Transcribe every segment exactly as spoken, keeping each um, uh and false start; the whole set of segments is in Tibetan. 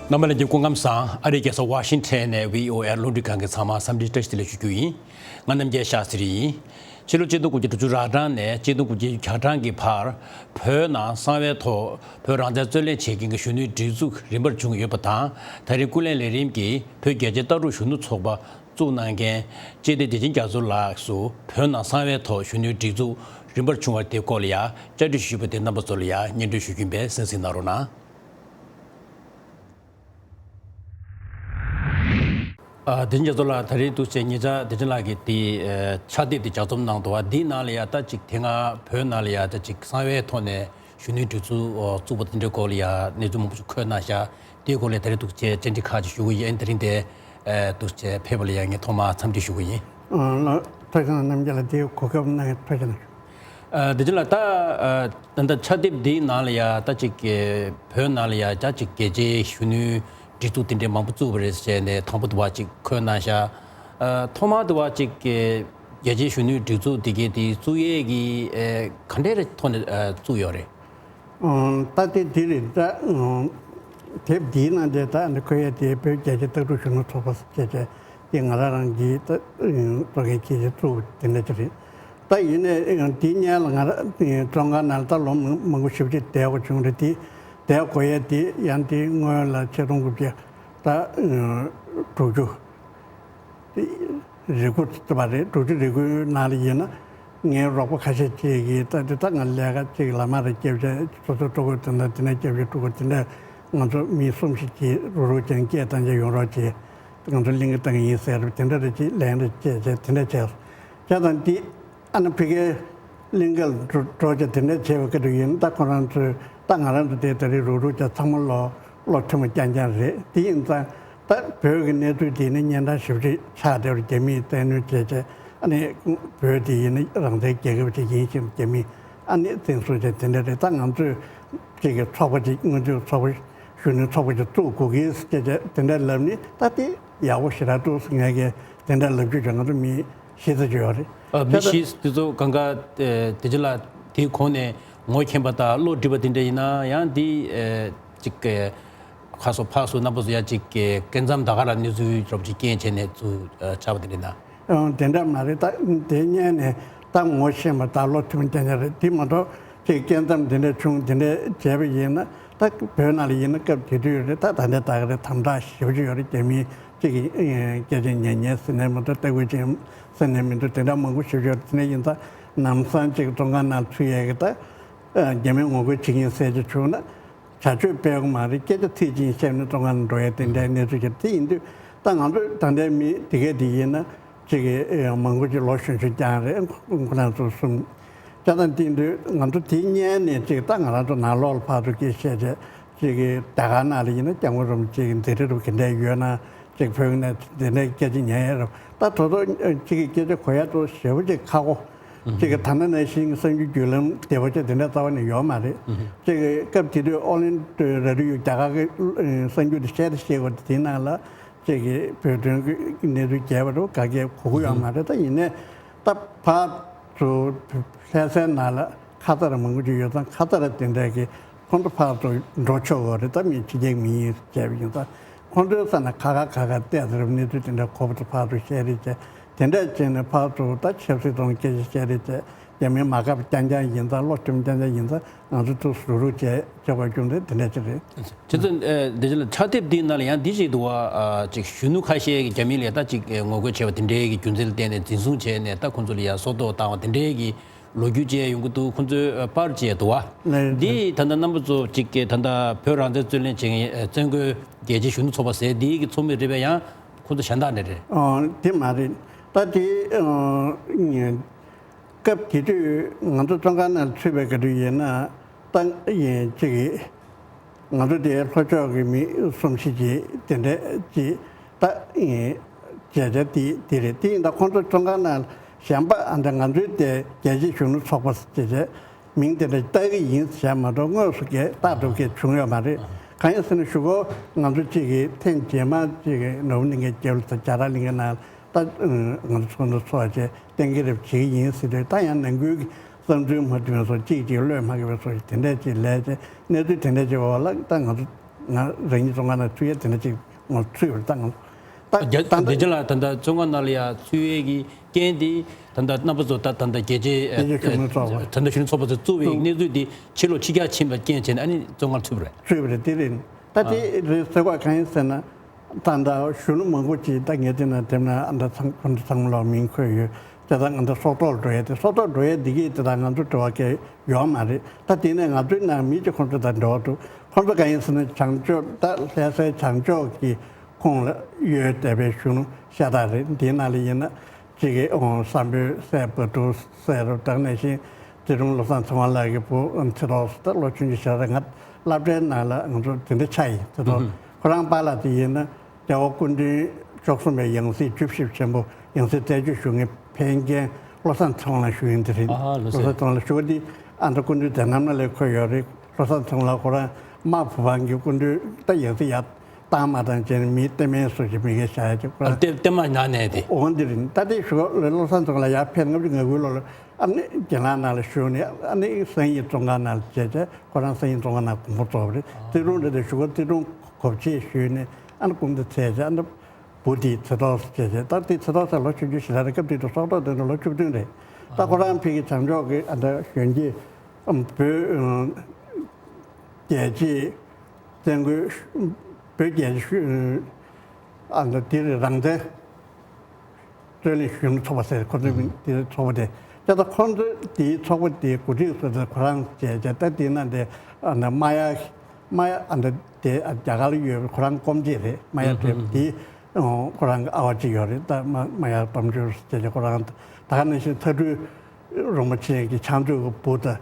རྣམ་པ་ལྷན་རྒྱས་སྐུ་ཁམས་བཟང་། ཨ་རིའི་རྒྱལ་ས་ཝ་ཤིང་ཊོན་ནས་བྷི་ཨོ་ཨེ་རླུང་འཕྲིན་ཁང་གི་ཚང་མ་འཚམས་འདྲི་བཀྲ་ཤིས་བདེ་ལེགས་ཞུ་རྒྱུ་ཡིན། ང་རྣམ་རྒྱལ་ཤཱ་སི་རི་ཡིན། ཕྱི་ལོ་ཆིག་སྟོང་དགུ་བརྒྱ་དྲུག་ཅུ་རེ་གྲངས་ནས་ཆིག་སྟོང་དགུ་བརྒྱ་བརྒྱད་ཅུ་གྱ་གྲངས་ཀྱི་བར་བོད་ནང་གསང་བའི་ཐོག་བོད་རང་བཙན་རྩོད་ལེན་བྱེད་མཁན་གྱི་གཞོན་ནུའི་སྒྲིག་འཛུགས་རིམ་པར་བྱུང་ཡོད་པ་དང་། ད་རེས་སྐུ་ལས་ལས་རིམ་གྱིས་བོད་རྒྱལ་གཅེས་ལྟ་གྲུབ་གཞོན་ནུ་ཚོགས་པ་བཙུགས་གནང་མཁན་སྤྱི་བདེ་བདེ་ཆེན་རྒྱ་མཚོ་ལགས་སུ་བོད་ནང་གསང་བའི་ཐོག་གཞོན་ནུའི་སྒྲིག་འཛུགས་རིམ་པར་བྱུང་བ་དེའི་སྐོར་ལ་ཡང་བཅར་འདྲི་ཞུས་པ་དེ་རྣམ་པ་ཚོ་ལ་ཡང་སྙན་སྒྲོན་ཞུ་རྒྱུ་ཡིན་པས་གསན་གཟིགས་གནང་རོགས་གནང་། ཨ། བདེ་ཆེན་རྒྱ་མཚོ་ལགས། ད་རེས་འདུག་སེ་ཉེ་ཆར་བདེ་ཆེན་ལགས་ཀྱིས་དེ་ཨ་ཕྱག་དེབ་དེ་ལྗགས་རྩོམ་གནང་འདུག་བ། འདིའི་ནང་ལ་ཡ་ད་ཅིག་དེ་སྔ་བོད་ནང་ལ་ཡ་ད་ཅིག་གསང་བའི་ཐོག་ནས་གཞོན་ནུའི་སྒྲིག་འཛུགས་ཨ་བཙུགས་པ་དེ་འདྲའི་སྐོར་ལ་ཡ་གནས་ཚུལ་མང་པོ་ཞིག་འཁོད་གནང་ཤག་དེའི་སྐོར་ལ་ད་རེས་འདུག་སེ་བཅར་འདྲི་ཁག་ཅིག་ཞུ་གི་ཡིན། དེ་རིང་དེ་ཨ་འདུག་སེ་ཕེབས་པ་ལ་ཡ་ངས་ཐོག་མར་འཚམས་འདྲི་ཞུ་གི་ཡིན། ཨ་ལགས། ཐུགས་རྗེ་གནང་། རྣམ་རྒྱལ་ལགས་དེའི་གོ་སྐབས་གནང་བའི་ཐུགས་རྗེ་གནང་། ཨ། བདེ་ཆེན་ལགས། ད་ཨ་ད་ལྟ་ཕྱག་དེབ་འདིའི་ནང་ལ་ཡ་ད་ཅིག་གི་བོད་ནང་ལ་ཡ་ད་ཅིག་རྒྱལ་གཅེས་གཞོན་ནུའི་སྒྲིག་འཛུགས་དེ་འདྲའི་མང་པོ་བཙུགས་པ་རེད་ཟེར་ནས་དང་པོ་དུ་བ་ཅིག་འཁོད་གནང་ཤག་ཨ། ཐོག་མར་དུ་བ་ཅིག་གི་རྒྱལ་གཅེས་གཞོན་ནུའི་སྒྲིག་འཛུགས་དེ་གའི་དེ་བཙུགས་ཡས་ཀྱི་ཨེ་ག་འདྲའི་ཐོག་ནས་ཨ་བཙུགས་ཡོད་རེད། ཨང་། ད་དེ་དེ་རེད་ད། ཨང་། དེབ་འདིའི་ནང་དེ་ད་འདི་འཁོད་ཡས་དེ་བོད་རྒྱལ་གཅེས་ལྟ་གྲུབ་གཞོན་ནུ་ཚོགས་པ་ཟེར་བྱས་བྱས་དེ་ང་རང་རང་གིས་ད་གཙོ་འགན་འཁྱེར་བྱས་བཙུགས་པ་དེ་འདྲ་ཅིག་རེད། ད་ཡིན་ནའི་ཨང་དེའི་སྔོན་ལ་ང་རང་བཙོན་ཁང་ནང་ལ་ད་ལོ་མང་པོ་ཞེ་པོ་ཅིག་བསྡད་དགོས་བྱུང་རེད། དེ་བསྡད་དགོས་ཡས་དེ་ཡང་དེའི་སྔོན་ལ་ཆིག་སྟོང་དགུ་བརྒྱ་ད་དྲུག་ཅུ་རེ་དགུ་ཙམ་པ་རེད། དྲུག་ཅུ་རེ་དགུའི་ནང་ལ་ཡིན་ན་ངའི་རོགས་པ་ཁ་ཤས་ཅིག་གིས་ད་དེ་ད་ང་ལས་ཀ་ཅིག་ལ་མ་རེ་བརྒྱབ་བྱས་སོ་སོའི་སྤྲོ་པོ་དེ་འདྲ་དེ་འདྲ་བརྒྱབ་བྱས་སྤྲོ་པོ་དེ་འདྲ་ང་ཚོ་མི་གསུམ་བཞི་ཅིག་རུག་རུག་བྱས་སྐད་བཏང་བྱས་ཡོང་རོགས་བྱས། ང་ཚོ་གླིང་ག་བཏང་གི་ཡིན་ཟེར་དེ་འདྲ་རེ་ཅིག་ལན་རེ་བྱས་བྱས་དེ་འདྲ་བྱས་སོང་། བྱས་ཙང་དེ་ཨ་ནི་ཕ་གིའི་གླིང་ག་ལ་འགྲོ་འགྲོ་བྱས་དེ་འདྲ་བྱས་པ་ག་དུས་ཡིན་ན་ད་ཁོ་རང་ཚོས་ད་ང་རང་ཚོ་དེ་ད་རེས་རུག་རུག་བྱས་ཚང་མ་ལོ་ལོ་ཐུང་བ་རྐྱང་རྐྱང་རེད། དེ་ཡིན་ཙང་ད་བོད་ཀྱི་གནས་ཚུལ་དེ་ནི་གཉན་འཕྲང་ཞེ་པོ་ཅིག་ཆགས་བསྡད་པ་རེད། རྒྱ་མིས་བཙན་གནོན་བྱས་བྱས་ཨ་ནི་བོད་དེ་ཡིན་ན་རང་བཙན་རྒྱལ་ཁབ་ཅིག་ཡིན་བཞིན་རྒྱ་མིས་ཨ་ནི་བཙན་བཟུང་བྱས་དེ་འདྲ་རེད། ད་ང་ཚོས་ཅིག་གི་ཚོགས་པ་ཅིག་སྔོན་ཚོད་ཚོགས་པ་གཞོན་ནུའི་ཚོགས་པ་ཅིག་བཙུགས་དགོས་ཀྱི་ཟེར་བྱས་དེ་འདྲ་ལབ་ནི་ད་དེ་ཡག་པོ་ཞེ་དྲག་འདུག་ཟེར་ངས་ཀྱི་དེ་འདྲ་ལབ་རྒྱུ་ཅིག་ང་ཚོ་མི་ཤེས་ཚོད་ཅིག་ཡོད་རེད། ཨ། མི་ཤེས་དེ་ཚོ་གང་ག་ཨེ་དེ་ཅི་ལ་དེའི་གོང་ནས་ངོ་མཁྱེན་པ་དང་བློ་འདྲིས་པ་དེ་འདྲ་ཡིན་ན་ཡང་དེ་ཨེ་ཅིག་ཨེ་ཁ་སོ་ཕག་སོ་རྣམ་པ་ཚོ་ཡང་ཅིག་ཨེ་སྐབས་མཚམས་ད་ག་རང་གནས་ཚུལ་རོབ་ཅིག་རྐྱེན་བྱས་ནས་ཚུར་ཨེ་ཆགས་པ་དེ་འདྲ་ཡིན་ན། ཨང་། དེ་འདྲ་མ་རེད། ད་དེ་སྔོན་ནས་ད་ངོ་ཤེས་པ་ད་བློ་མཐུན་རྐྱང་རྐྱང་རེད། དེ་མ་གཏོགས་ཅིག་སྐྱེ་མཚམས་དེ་འདྲ་བྱུང་དེ་འདྲ་བྱས་པ་ཡིན་ན་ད་བོད་ནང་ལ་ཡིན་ན་སྐབས་དེ་དུས་རེད། ད་ད་ལྟའི་ད་ག་རེད་དམ་དྲག་ཞེ་པོ་ཅིག་ཡོད་རེད། རྒྱ་མིའི་ཅིག་གི་སྐད་ཆ་ཉན་ཉན་ཟེར་ནས་མ་གཏོགས་ལྟ་སྐུལ་ཅན་ཟེར་ནས་མི་འདུག་དེ་འདྲ་མང་པོ་ཞེ་པོ་ཅིག་ཡོད་རེད། དེ་འདྲ་ཡིན་ཙང་ལམ་སང་ཅིག་བཙོན་ཁང་ནང་ཚུད་ཡས་ཀྱི་ད་རྒྱ་མིའི་ངོ་རྒོལ་བྱེད་ཀྱི་ཡིན་ཟེར་ཅིག་བྱུང་ན། བྱ་སྤྱོད་སྤེལ་གི་མ་རེད། སྐད་ཆ་ཚིག་གཅིག་བཤད་ནས་བཙོན་ཁང་ནང་འགྲོ་ཡ་དེ་འདྲའི་གནས་ཚུལ་ཅིག་དེ་ཡིན་དུས་ད་ང་ཚོ་ད་ལྟའི་མི་དེ་གས་དེ་ཡིན་ན་ཅིག་གི་མང་པོ་ཅིག་ལོ་གཞོན་གཞོན་རྐྱང་རེད། ཁོ་རང་ཚོ་གསུམ་ཅག་དང་དེ་ཡིན་དུས་ང་ཚོ་དེ་སྔོན་ནས་ཅིག་ད་ང་རང་ཚོ་ནང་ལོགས་ལ་ཕར་ཚུར་སྐད་བཤད་བྱས་ཅིག་གི་རྒྱ་གར་ནང་ལ་ཡིན་ན་སྐྱབས་མགོན་རིན་པོ་ཆེ་གི་མཛད་རིམ་རུ་ག་འདྲས་ཡོད་ན་ཅིག་བོད་ནས་དེ་འདྲའི་སྐད་ཆ་ཉན་ཡ་རུ་ད་དོ་དོ་ཅིག་གི་སྐད་ཆ་གོ་ཡ་ཚོ་ཞེ་པོ་ཅིག་ཁག་པོ། གཅིག་གི་ད་ལྟ་ནང་བཞིན་གྱི་གསར་འགྱུར་བརྒྱུད་ལམ་བདེ་པོ་ཅིག་དེ་འདྲ་རྩ་བ་ནས་ཡོད་མ་རེད། གཅིག་གི་སྐབས་དེ་དུས་ཨོ་ལན་ཏོ་ར་ཌི་ཡོ་རྒྱ་གར་གྱི་གསར་འགྱུར་དེ་བཤད་དེ་བཤད་དགོས་དེ་ནང་ལ་གཅིག་གི་བོད་དོན་གྱི་གནས་ཚུལ་རྒྱས་པ་རུ་ག་གེ་གོ་གི་ཡོད་མ་རེད། ད་ཡིན་ནའི་ད་ཕར་ཚུར་ལྷ་སའི་ནང་ལ་ཁ་ཚར་མང་པོ་ཅིག་ཡོད་ཙང་ཁ་ཚར་དེ་འདྲ་གི་ཁོང་ཚོ་ཕར་ཚུར་འགྲོ་ཆོག་གི་རེད། ད་མི་ཕྱི་རྒྱལ་མི་ཡིན་བྱས་པ་ཡིན་ཙང་ཁོང་ཚོའི་ས་ནས་ཁ་ཁ་ཁ་ཁ་བལྟས་ཚར་གནས་ཚུལ་དེ་འདྲ་གོ་བ་ཚོ་ཕར་ཚུར་བཤད་རེས་བྱས། དེ་འདྲ་བྱས་ནས་ཕར་ཚུར་ད་ཆབ་སྲིད་ཐོག་སྐད་ཆ་བཤད་རེས་བྱས། རྒྱ་མིའི་མ་དགའ་བ་རྐྱང་རྐྱང་ཡིན་ཙང་བློ་སྐྱོན་རྐྱང་རྐྱང་ཡིན་ཙང་ང་ཚོ་ཚུར་ཟུར་རུག་བྱས་བྱས་པ་བྱུང་རེད། དེ་འདྲ་ཅིག་རེད། ཁྱེད་ཚོ་ཨེ་འདི་ཅི་ལ་ཕྱག་དེབ་འདིའི་ནང་ལ་ཡང་འདི་ཞིག་འདུག་བ། ཨ་ཅིག་གཞོན་ནུ་ཁ་ཤས་ཀྱིས་རྒྱ་མི་ལ་ད་ཅིག་ཨེ་ངོ་རྒོལ་བྱས་པ་དེ་འདྲའི་གི་རྒྱུ་མཚན་ལ་བརྟེན་ནས་འཛིན་བཟུང་བྱས་ནས་ད་ཁོང་ཚོ་ལ་ཡང་སྲོག་ཐོག་བཏང་བ་དེ་འདྲའི་གི་ལོ་རྒྱུས་བཅས་ཡོང་གི་འདུག་ཁོང་ཚོས་ཨ་པར་བཅས་འདུག་བ། ལགས། འདི་ད་ལྟ་རྣམ་པ་ཚོ་ཅིག་གི་ད་ལྟ་བོད་རང་བཙན་རྩོད་ལེན་བྱེད་མཁན་ཨེ་བཙན་རྒོལ་རྒྱལ་གཅེས་གཞོན་ནུ་ཚོགས་པ་ཟེར་འདི་གི་ཚོགས་མི་རེད་པས། ཡང་ཁོང་ཚོ་གཞན་དག་ནས་རེད། ཨོ་དེ་མ་རེད། ད་དེ་ཨ། སྐབས་དེ་དུས་ང་ཚོ་བཙོན་ཁང་ནང་ཚུད་པའི་སྐབས་དུས་ཡིན་ན་ད་ཡིན་གཅིག་གིས་ང་ཚོ་དེའི་ལྷོ་ཕྱོགས་ཀྱི་མི་གསུམ་བཞི་ཅིག་དེ་འདྲས་ཅིག་ད་ཡིན་བྱས་བྱས་དེ་དེ་རེད། དེ་ཡིན་ད་ཁོང་ཚོ་བཙོན་ཁང་ནང་གཞན་པ་ཨ་འདྲ་ང་ཚོའི་དེ་རྒྱལ་གཅེས་གཞོན་ནུ་ཚོགས་པ་ཟེར་བྱས་མིང་དེ་འདྲ་བཏགས་ཀྱི་ཡིན་ཟེར་མ་གཏོགས་དངོས་སུ་གས་བཏགས་ཐུབ་མཁན་བྱུང་ཡོད་མ་རེད། གང་ཡིན་ཟེར་ན་གཞུག་གུ་ང་ཚོ་གཅིག་གིས་ཐེངས་རྗེས་མ་གཅིག་གིས་ནོར་བུ་གླིང་གའི་རྒྱབ་ལ་རྒྱ་ར་གླིང་གའི་ནང་ད་ང་ཚོ་ཚོགས་འདུ་ཚོགས་བྱས་གཏན་འཁེལ་རེ་བྱེད་ཀྱི་ཡིན་ཟེར་དུས་ད་ཡང་ནང་ཁུལ་གྱི་བསམ་ཚུལ་མ་མཐུན་པའི་སོགས་གཅིག་གཅིག་བློས་མ་འགེལ་བའི་སོགས་ཞིག་དེ་འདྲས་ཅིག་ལས་བྱས་གནས་ཚུལ་དེ་འདྲས་ཅིག་འོག་ལ་ད་ང་ཚོ་ ང་རང་ཉིད་བཙོན་ཁང་ནང་ཚུད་ཡས་དེ་འདྲ་ཅིག་ངོ་ཚུད་པ་རེད། ད་ང་ད་རྒྱ་ད་ལྟ་བདེ་ཆེན་ལགས་ད་ལྟ་བཙོན་ཁང་ནང་ལ་ཡ་ཚུད་ཡས་ཀྱི་རྐྱེན་དེ་ད་ལྟ་རྣམ་པ་ཚོ་ད་ད་ལྟ་རྒྱལ་སྤྱིའི་རྒྱལ་སྤྱིའི་བཞུགས་མོལ་ཚོགས་པ། ད་ལྟ་གཞོན་ནུ་ཚོགས་པ་ཚོས་བཙུགས་པའི་གནས་ཚུལ་དེ་ཕྱི་ལོགས་ཕྱི་གྱར་ཕྱིན་པ་རྐྱེན་བྱས་ནས་ཨ་ནི་བཙོན་ཁང་ཚུད་པ་རེད། ཚུད་པ་རེད། དེ་རེད། ད་དེ་རེད་ཟེར་བ་གང་ཡིན་ཟེར་ན། ད་ལྟ་གཞོན་ནུ་མང་པོ་ཅིག་ད་ངས་བལྟས་ན་དེབ་ནང་ཨ་ད་ཚང་ཁོང་ཚོ་ཚང་མ་ལོག་མིང་འཁོད་ཡོད། དེ་ད་ང་ཚོ་སྲོག་ཐོག་ལ་འགྲོ་ཡས་དེ་སྲོག་ཐོག་འགྲོ་ཡས་འདི་གས་དེ་ད་ང་ཚོ་འབྲེལ་བ་གས་ཡོད་མ་རེད། ད་དེ་ནས་ང་ཚོའི་ནང་མི་གཅིག་ཁོང་ཚོ་དང་འབྲེལ་བ་འདུག་ཁོང་ཚོ་གང་ཡིན་ཟེར་ན་བྱང་ཕྱོགས་ད་ལྷ་སའི་བྱང་ཕྱོགས་ཀྱི་ཁོངས་ལ་ཡོད་བསྡད་པའི་གཞོན་ནུ་ཤ་སྟག་རེད། འདིའི་ནང་ལ་ཡིན་ན་གཅིག་གི་ཨོ་བསམ་འཕེལ་སྲས་བ་དུ་སྲས་རུ་དང་ནང་བཞིན་ཚེ་རིང་བློ་བཟང་ཚེ་དབང་ལགས་ཀྱི་བུ་ཚེ་ཐོག་ད་ལོ་ཆུང་ཆུང་ཞིག་རེད། ང་སློབ་གྲྭའི་ནང་ལ་ང་ཚོ་དེ་འདྲ་ཆགས་ཡིན། ཚེ་ཐོག་ཁོ་རང་པཱ་ལགས་དེ་ཡིན་ན། རྒྱལ་བ་སྐུ་ཕྲེང་བཅུ་གསུམ་པའི་ཡང་སྲིད་བཅུ་བཞི་ཆེན་པོ་ཡང་སྲིད་བཙན་བྱོལ་བཞུགས་མཁན་ཕན་ཀན་བློ་བཟང་ཚེ་དབང་ལགས་བཞུགས་ཡིན་དེ་རེད། ཨ་ལགས་སོ། བློ་བཟང་ཚེ་དབང་ལགས་བཞུགས་པ་འདི་ཨ་མདོ་སྐུ་མདུན་སྡེ་སྣམ་ན་ལས་འཁོད་ཡོད་རེད། བློ་བཟང་ཚེ་དབང་ལགས་ཁོ་རང་དམག་བུ་དཔང་གིས་སྐུ་མདུན་ད་ཡང་སྲིད་ཡར་བཏང་མ་བཏང་བྱས་ནས་མི་བསྟེན་མཁན་སུ་ཞིག་མི་སྒེར་བཞག་ཡ་ཅིག་ཁོ་རང་ལྟེ་ལྟེ་མ་ཉར་ནས་དེ། འོ་འདི་རེད། ད་དེ་ཞུ་བློ་བཟང་ཚེ་དབང་ལགས་ཡར་ཕེབས་ལྔ་བཅུ་ང་དགུའི་ལོ་ལ་ཨ་ནི་རྒྱ་ནག་ནང་ལ་བཞུགས་ནས་ཨ་ནི་སང་ཉིན་བཙོན་ཁང་ནང་ལ་བྱས་བྱས་ཁོ་རང་སང་ཉིན་བཙོན་ཁང་ནང་དགོངས་པ་རྫོགས་པ་རེད། བརྩི་སྲུང་རེད་དེ་ཞུ་བ་བརྩི་སྲུང་གོ་ཆེད་ཞུས་ནས་ཨ་ནི་སྐུ་མདུན་ཚེ་ཆེ་ཨ་ནི། བུ་དེའི་ཚེ་ཐོག་སྐྱེས་རྗེས་ད་དེ་ཚེ་ཐོག་ས་ལོ་ཆུང་ཆུང་ཞིག་རེད། སྐབས་དེ་དུས་སྲོག་ཐོག་དོན་དུ་ལོ་བཅུ་བདུན་རེད། ད་ཁོ་རང་ཕ་གི་བྱང་ཕྱོགས་ཀྱི་ཨ་ད་གཞོན་སྐྱེས་བོད་རྒྱལ་གཅེས་བཙན་རྒོལ་བོད་རྒྱལ་གཅེས་ཨ་ད་དེ་རེད་རང་བཙན་རྩོད་ལེན་གཞོན་ནུ་ཚོགས་པ་ཟེར་ཁོ་ཚོའི་མིང་དེ་ཚོགས་པ་དེ་ད་ལྟ་ཁོ་ཚོ་དེའི་ཚོགས་པ་དེའི་འགོ་ཁྲིད་ཟེར་ཚེ་ཁོ་རང་བྱས་བྱས་ད་དེ་ན་དེ་ཨ་ད་མ་ཡ་མ་ཡ་ཨ་ད་དེ་རྒྱ་གར་ལ་ཡོད་པའི་ཁོ་རང་སྐོམ་བྱེད་རེད། མ་ཡ་བྲེ་དེ། ཁོ་རང་གི་ཨ་བ་གཅིག་ཡོད་རེད། ད་མ་མ་ཡར་དཔལ་འབྱོར་ཟེར་གྱི་ཁོ་རང་ད་ག་ནང་བཞིན་ཚ་སྦྲུལ་རིན་པོ་ཆེ་གི་ཕྱག་མཛོད་ཀྱི་བུ་དང་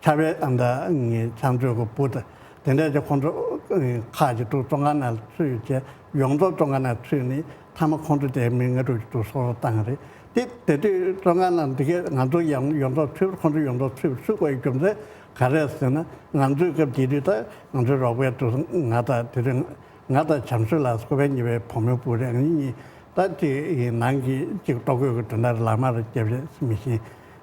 ཕྱག་དཔེ་ཨ་མདའ་ངའི་ཕྱག་མཛོད་ཀྱི་བུ་དང་དེ་འདྲ་ཅིག་ཁོང་ཚོ་ཁག་ཅིག་འདུག་བཙོན་ཁང་ནང་ཚུད་བྱས་ཡོངས་རྫོགས་བཙོན་ཁང་ནང་ཚུད་ནས་མཐའ་མ་ཁོང་ཚོ་དེ་མི་ལྔ་དྲུག་ཅིག་འདུག་སྲོག་ཐོག་བཏང་རེད། དེ་དེ་དུས་བཙོན་ཁང་ནང་འདི་གས་ང་ཚོ་ཡང་ཡོངས་རྫོགས་ཚུད་ཁོང་ཚོ་ཡོངས་རྫོགས་ཚུད་ཚུད་དགོས་ཡའི་རྒྱུ་མཚན་ག་རེ་ཟེར་ན་ང་ཚོའི་སྐབས་དེ་དུས་ད་ང་ཚོའི་རོགས་པའི་འདུག་ང་དང་དེ་དུས། ང་དང་བྱམས་བཟོད་ལགས་སྐུ་བལ་གཉིས་པའི་བུ་མོའི་བུ་རེད། ང་གཉིས་ད་དེ་ནང་གི་གཅིག་ལྟོ་གོས་ཀྱི་དོན་དག་ལ་མར་རྒྱབ་རེས་མི་ཤེས་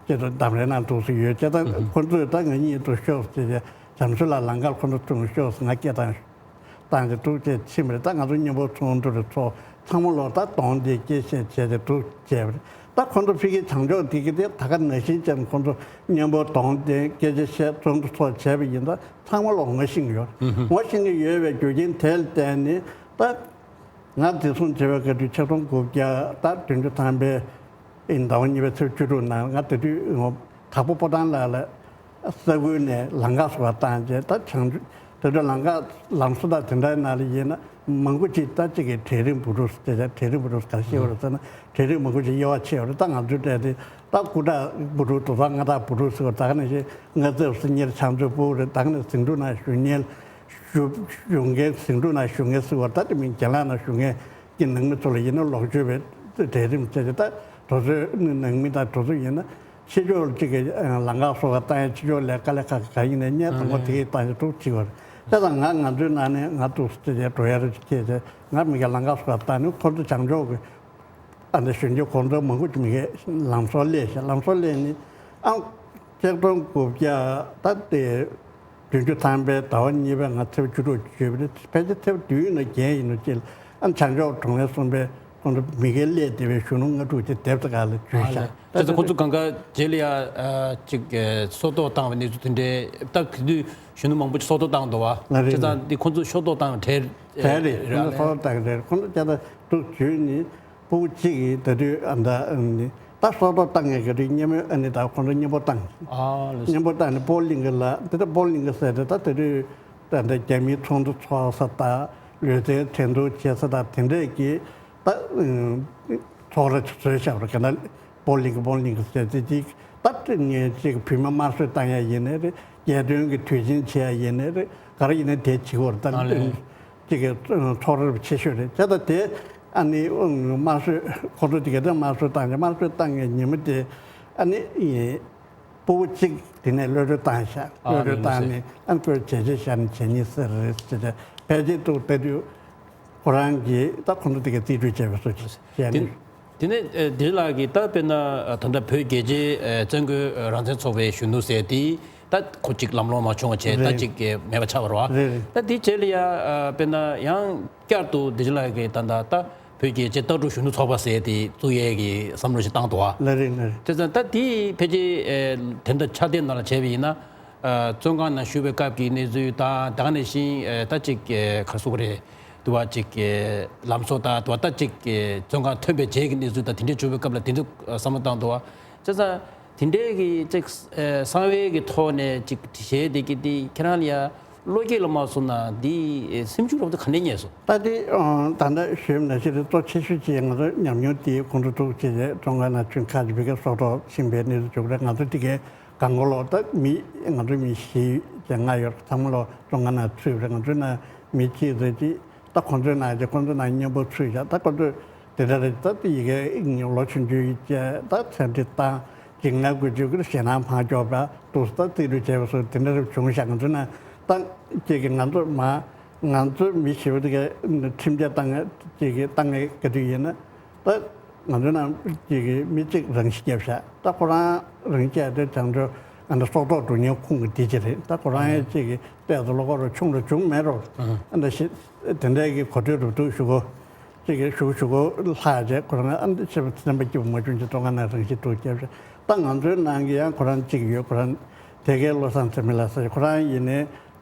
ཅེས་དང་འདམ་རའི་ནང་འདུག་སེ་ཡོད་ཅེས་དང་ཁོ་ཚོས་ད་ང་གཉིས་འདུག་ཤོག་ཅེས་བྱས་བྱམས་བཟོད་ལགས་ལམ་ཁར་ཁོ་ཚོ་བཙོན་ཤོག་ང་སྐད་བཏང་བཏང་ཅེས་འདུག་ཅེས་ཕྱིན་པ་རེད། ད་ང་ཚོ་མཉམ་པོ་ཚོགས་འདུ་རེ་ཚོགས་ཚང་མ་ལོག་ད་གདོང་དེ་སྐྱེ་ཤེས་བྱས་ཏེ་འདུག་བྱས་པ་རེད། ད་ཁོ་ཚོ་ཕ་གི་བྱང་ཕྱོགས་དེ་གི་དེ་ད་ག་ནང་བཞིན་ཅན་ཁོ་ཚོ་མཉམ་པོ་གདོང་དེ་སྐད་ཆ་བཤད་ཚོགས་འདུ་ཚོགས་བྱས་པ་ཡིན་ད། ཚང་མ་ལོག་ངོ་ཤེས་ཀྱི་ཡོད། ངོ་ཤེས་ཀྱི་ཡོད་པའི་རྒྱུ་རྐྱེན་དེ་ལ་བརྟེན་ནས་ད་ང་འཛིན་བཟུང་བྱས་པའི་སྐབས་དུས་ཆིག་སྟོང་དགུ་བརྒྱ་ད་བདུན་ཅུ་ཐམ་པའི་ཟླ་བ་གཉིས་པའི་ཚེས་བཅུ་དྲུག་ནང་ང་དེ་དུས་དྭགས་པོ་སྤོ་ཐང་ལགས་ལ་ས་ཁུལ་ནས་ལམ་ཁ་བཟོ་བ་བཏང་རྗེས་ད་བྱང་ཆུབ་དེ་དུས་ལམ་ཁ་ལམ་བཟོ་དང་དེ་འདྲའི་ནང་ལ་ཡིན་ན་མང་པོ་ཅིག་ད་ཅིག་གི་གྲལ་རིམ་བུ་ཕྲུག་དེ་གྲལ་རིམ་བུ་ཕྲུག་ག་རེ་ཤེས་པ་རེད་ཟེར་ན་གྲལ་རིམ་མང་པོ་ཅིག་དབྱེ་བ་ཕྱེ་བ་རེད། ད་ང་ཚོའི་གྲས་དེ་ད་སྐུ་དྲག་བུ་ཕྲུག་དུ་ད་མངའ་བདག་བུ་ཕྲུག་ཟེར་བ་ད་ག་ནང་བཞིན་མངའ་ཚབ་སྲིད་གཉེར་ཕྱག་མཛོད་ཕྲུ་གུ་རེད། ད་ག་ནང་ཟིང་འཁྲུག་ནང་ཞུགས་མཁན་ཞུ་ཞུགས་མཁན་ཟིང་འཁྲུག་ནང་ཞུགས་མཁན་ཟེར་བ་ད་དེ་མིན་རྒན་ལགས་ནང་ཞུགས་མཁན་གྱི་ནང་མི་ཚོ་ལ་ཡིན་ན་ལོག་སྤྱོད་པའི་གྲལ་རིམ་བྱས་ཏེ་ད་དེ་ཚོའི་ནང་མི་དང་དེ་ཚོ་ཡིན་ན་ཕྱི་ཕྱོགས་གཅིག་གི་ལམ་ཁ་བཟོ་བ་བཏང་ཡ་ཕྱི་ཕྱོགས་ལས་དཀའ་ལས་ཁག་ག་ཡིན་ནའི་སྔོན་དང་པོ་དེ་གི་བཏང་ཡ་འདུག་ཅིག་བར་དེ་དང་ང་ང་ཚོའི་ནང་ནས་ང་འདུག་ཟེར་ཏེ་འགྲོ་ཡ་རེ་ཅིག་སྐྱེས་ཏེ་ང་མི་གི་ལམ་ཁ་བཟོ་བ་བཏང་ནས་ཁོ་ཚོ་བྱང་ཕྱོགས་ཀྱི་ཨ་ནི་གཞོན་སྐྱེས་ཁོང་ཚོ་མང་པོ་ཅིག་མི་གི་ལམ་བཟོ་སླེབས་ཤག་ལམ་བཟོ་སླེབས་ནས་ཨང་ཆིག་སྟོང་དགུ་བརྒྱ་ད་ལྟའི་བདུན་ཅུ་ཐམ་པའི་ཟླ་བ་གཉིས་པའི་ང་ཚེས་བཅུ་དྲུག་བརྗོད་པ་རེད། ཕལ་ཆེར་ཚེས་བདུན་ཡིན་ན་བརྒྱད་ཡིན་ན་ཅིག་ཨ་བྱང་ཕྱོགས་གྲོང་ལྷན་གསུམ་པའི་ཁོང་ཚོ་མི་སྒེར་སླེབས་བསྡད་པའི་གཞོན་ནུ་ལྔ་དྲུག་ཅིག་དེབ་ཏུ་ག་ལ་བརྗོད་ཤག་བྱས་ཙང་ཁོང་ཚོ་གང་ག་རྗེས་ལ་ཡ་ཅིག་སྲོག་ཐོག་བཏང་བའི་གནས་ཚུལ་དེ་འདྲའི་སྟབས་དེ་དུས་གཞོན་ནུ་མང་པོ་ཅིག་སྲོག་ཐོག་བཏང་འདུག་བ། ལ་རེད། བྱས་ཙང་འདི་ཁོང་ཚོ་སྲོག་ཐོག་བཏང་བའི་གྲས་རེད་རེད། ཁོང་ཚོ་སྲོག་ཐོག་བཏང་གི་རེད། ཁོང་ཚོ་བྱས་ཙང་འདུག་བརྗོད་ནི། ཕྲུ་གུ་གཅིག་གིས་ད་དུས་ཨ་ད་ཨ་ནི་ད་སྲོག་ཐོག་བཏང་ཡས་ཀྱི་རིགས་མཉམ་མོལ་ཨ་ནི་ད་ཁོང་ཚོ་མཉམ་པོ་བཏང་། ཨ་ལགས་སོ། མཉམ་པོ་བཏང་ནས་པོ་ལིང་གི་ལ་དེ་ད་པོ་ལིང་གི་ཟེར་ཏེ་ད་དེ་དུས་ད་ད་རྒྱ་མིའི་ཚོགས་འདུ་ཚོགས་ས་དང་ལུས་རྩལ་འགྲན་བསྡུར་བྱེད་ས་དང་དེ་འདྲས་ཀྱི་ད་ཚོགས་ར་ཅིག་བཟོས་བཞག་པ་རེད། ག་ན་པོ་ལིང་གི་པོ་ལིང་གི་ཟེར་ཏེ་ཅིག་ད་ངས་ཅིག་བུད་མེད་དམར་གསོད་བཏང་ཡས་ཡིན་ནའི་རེད། རྒྱལ་སྟོན་གྱི་དུས་ཆེན་བྱེད་ཡས་ཡིན་ནའི་རེད། ག་རེ་ཡིན་ནའི་དེ་བྱེད་ཀྱི་ཡོད་རེད། ཨ་ལས། ད་ཅིག་གི་ཚོགས་ར་ཆེ་ཤོས་རེད། བྱས་ཙང་དེ་ཨ་ནི་དམར་གསོད་ཁོ་ཚོ་དེ་ག་དེ་དམར་གསོད་བཏང་ནས་དམར་གསོད་བཏང་ངས་ཉིན་མོ་དེ་ཨ་ནི་ཕྲུ་གུ་གཅིག་དེ་ནས་གློད་གྲོལ་བཏང་ཤག་ཨ་གློད་གྲོལ་ལགས་བཏང་ནས་ཨ་ནི་ཁོས་བྱས་རྗེས་བཞག་ནས་བྱས་ཉེས་ཟེར་རེད་ཟེར་ཏེ་ཕལ་ཆེར་འདུག་ལྟ་དུས་ཁོ་རང་གིས་ད་ཁོ་ཚོ་དེ་ག་རྩིས་སྤྲོད་བྱས་པའི་བཟོ་ཅིག་བྱས་དེ་ནས། དེ་ནས་ཨ་འདི་ལགས་ཀྱིས་ད་དཔེར་ན་ཨ་ད་ལྟ་བོད་རྒྱལ་གཅེས་ཨ་བཙན་རྒོལ་རང་བཙན་ཚོགས་པའི་གཞོན་ནུ་ཟེར་དེ་ ད་ཁོ་གཅིག་ལམ་ལྷོང་མ་བྱུང་བ་བྱས། ད་རེད། གཅིག་གི་མེད་པ་ཆགས་པ་རེད་བ། རེད་རེད། ད་དེའི་རྗེས་ལ་ཡ་ཨ་དཔེར་ན་ཡང་བསྐྱར་དུ་བདེ་ཆེན་ལགས་ཀྱིས་ད་ད་ད་བོད་ཀྱི་ཅིག་ལྟ་གྲུབ་གཞོན་ནུ་ཚོགས་པ་ཟེར་དེ་བཙུགས་ཡས་ཀྱི་བསམ་བློ་ཞིག་བཏང་འདུག་བ། ལགས་རེད། ལགས་རེད། བྱས་ཙང་ད་དེའི་ཕལ་ཆེར་ཨེ་དེ་འདྲ་ཕྱག་དེབ་ནང་ལ་བྱས་པ་ཡིན་ན། ཨ་བཙོན་ཁང་ནང་བཞུགས་པའི་སྐབས་ཀྱི་གནས་ཚུལ་དང་། ད་ག་ནང་བཞིན་ཨེ་ད་ཅིག་ཨེ་ག་རེ་ཟེར་དགོས་རེད། དུ་བ་ཅིག་གི་ལམ་སྲོལ་དང་། དུ་བ་ད་ཅིག་གི་བཙོན་ཁང་ཐོན་པའི་རྗེས་ཀྱི་གནས་ཚུལ་དང་། དེ་འདྲའི་བྱུང་བའི་སྐབས་ལ་དེ་ཚོ་བསམ་བློ་བཏང་འདུག་བ། བྱས་ཙང་དེ་འདྲའི་གི་ཅིག་ཨེ་གསང་བའི་གི་ཐོག་ནས་ཅིག་བྲིས་བྱས་དེ་གི་དེ་ཁྱེད་རང་ལ་ཡ་བློ་སྐྱེད་ལ་མ་སོང་ན་འདི་ཨེ་སེམས་ཤུགས་རབ་ཏུ་ག་འདྲ་རྙེད་སོང་། ད་དེ་ཨ་ད་ལྟ་ཞུས་ནང་བཞིན་རེད། གཙོ་ཆེ་ཤོས་ཅིག་ང་ཚོ་ཉམས་མྱོང་དེ་ཁོང་ཚོ་ཐུག་བྱས་བཙོན་ཁང་ནང་ཆུང་ཁག་ཅིག་བི་ཀ་སྲོག་ཐོག་ཕྱིན་པའི་གནས་ཚུལ་བྱུང་རེད། ང་ཚོ་དེ་གའི་གང་གོ་ལོག་ད་མི་ང་ཚོའི་མི་བཞི་བཅས་ལྔ་ཡོད་རེད། ཚང་མ་ལོག་བཙོན་ཁང་ནང་ཚུད་རེད། ང་ཚོའི་ནང་མི་གཅིག་ཙམ་ཅིག་ད་ཁོང་ཚོའི་ནང་ཅིག་ཁོང་ཚོའི་ནང་མཉམ་པོ་ཚུད་བཞག་ད་ཁོང་ཚོས་དེ་འདྲ་རེད། ད་དེ་ཡི་གེ་ལོ་ཆུང་ཆུང་ཡིན་བཅས་ད་འཚམས་འདྲི་བཏང་། ཅིག་ང་དགོས་ཅིག་གི་ཞེད་སྣང་མ་སྐྱོ་བ་འདུག་ད་རྩིས་སྤྲོད་བྱས་པ་སོགས་དེ་འདྲ་རེ་བྱུང་བཞག་ང་ཚོའི་ནང་ད་ཅིག་གི་ང་ཚོ་མ་ང་ཚོའི་མི་ཞེ་པོ་དེ་གའི་ཁྲིམས་ཆད་བཏང་ངེས་ཅིག་གི་བཏང་ངེས་ག་དུས་ཡིན་ན། ད་ང་ཚོའི་ནང་གཅིག་གི་མི་གཅིག་རང་ཤི་བརྒྱབ་ཤག་ད་ཁོ་རང་རང་བཅད་དེ་བྱང་ཕྱོགས་ཨ་ནི་སྲོག་ཐོག་འགྲོ་མཁན་ཁོང་གི་བདེ་སྐྱིད་རེད། ད་ཁོ་རང་ཡང་གཅིག་གི་ཏོག་ཙམ་བློ་ཁོག་རུ་ཆུང་རུ་བྱུང་མེད་རུང་། ཨ་འདྲ་ཞིག་དེ་འདྲའི་གི་གོ་ཐོས་རུ་འདུག་ཞུ་གོ་གཅིག་གི་ཞུ་ཞུ་གོ་ལྷག་བྱས་ཁོ་རང་ཨ་འདི་ཆེ་བ་སེམས་པ་སྐྱིད་པོ་མ་བྱུང་ཅིག་བཙོན་ཁང་ནང་རང་ཤི་འདུག་བརྒྱབ་ཤག་ད་ང་ཚོའི་ནང་གི་ཡང་ཁོ་རང་གཅིག་ཡོད། ཁོ་རང་དེ་གའི་བློ་བཟང་འཚེ་མེད་ལགས་ཟེར། ཁོ་རང་ཡིན་ནའི་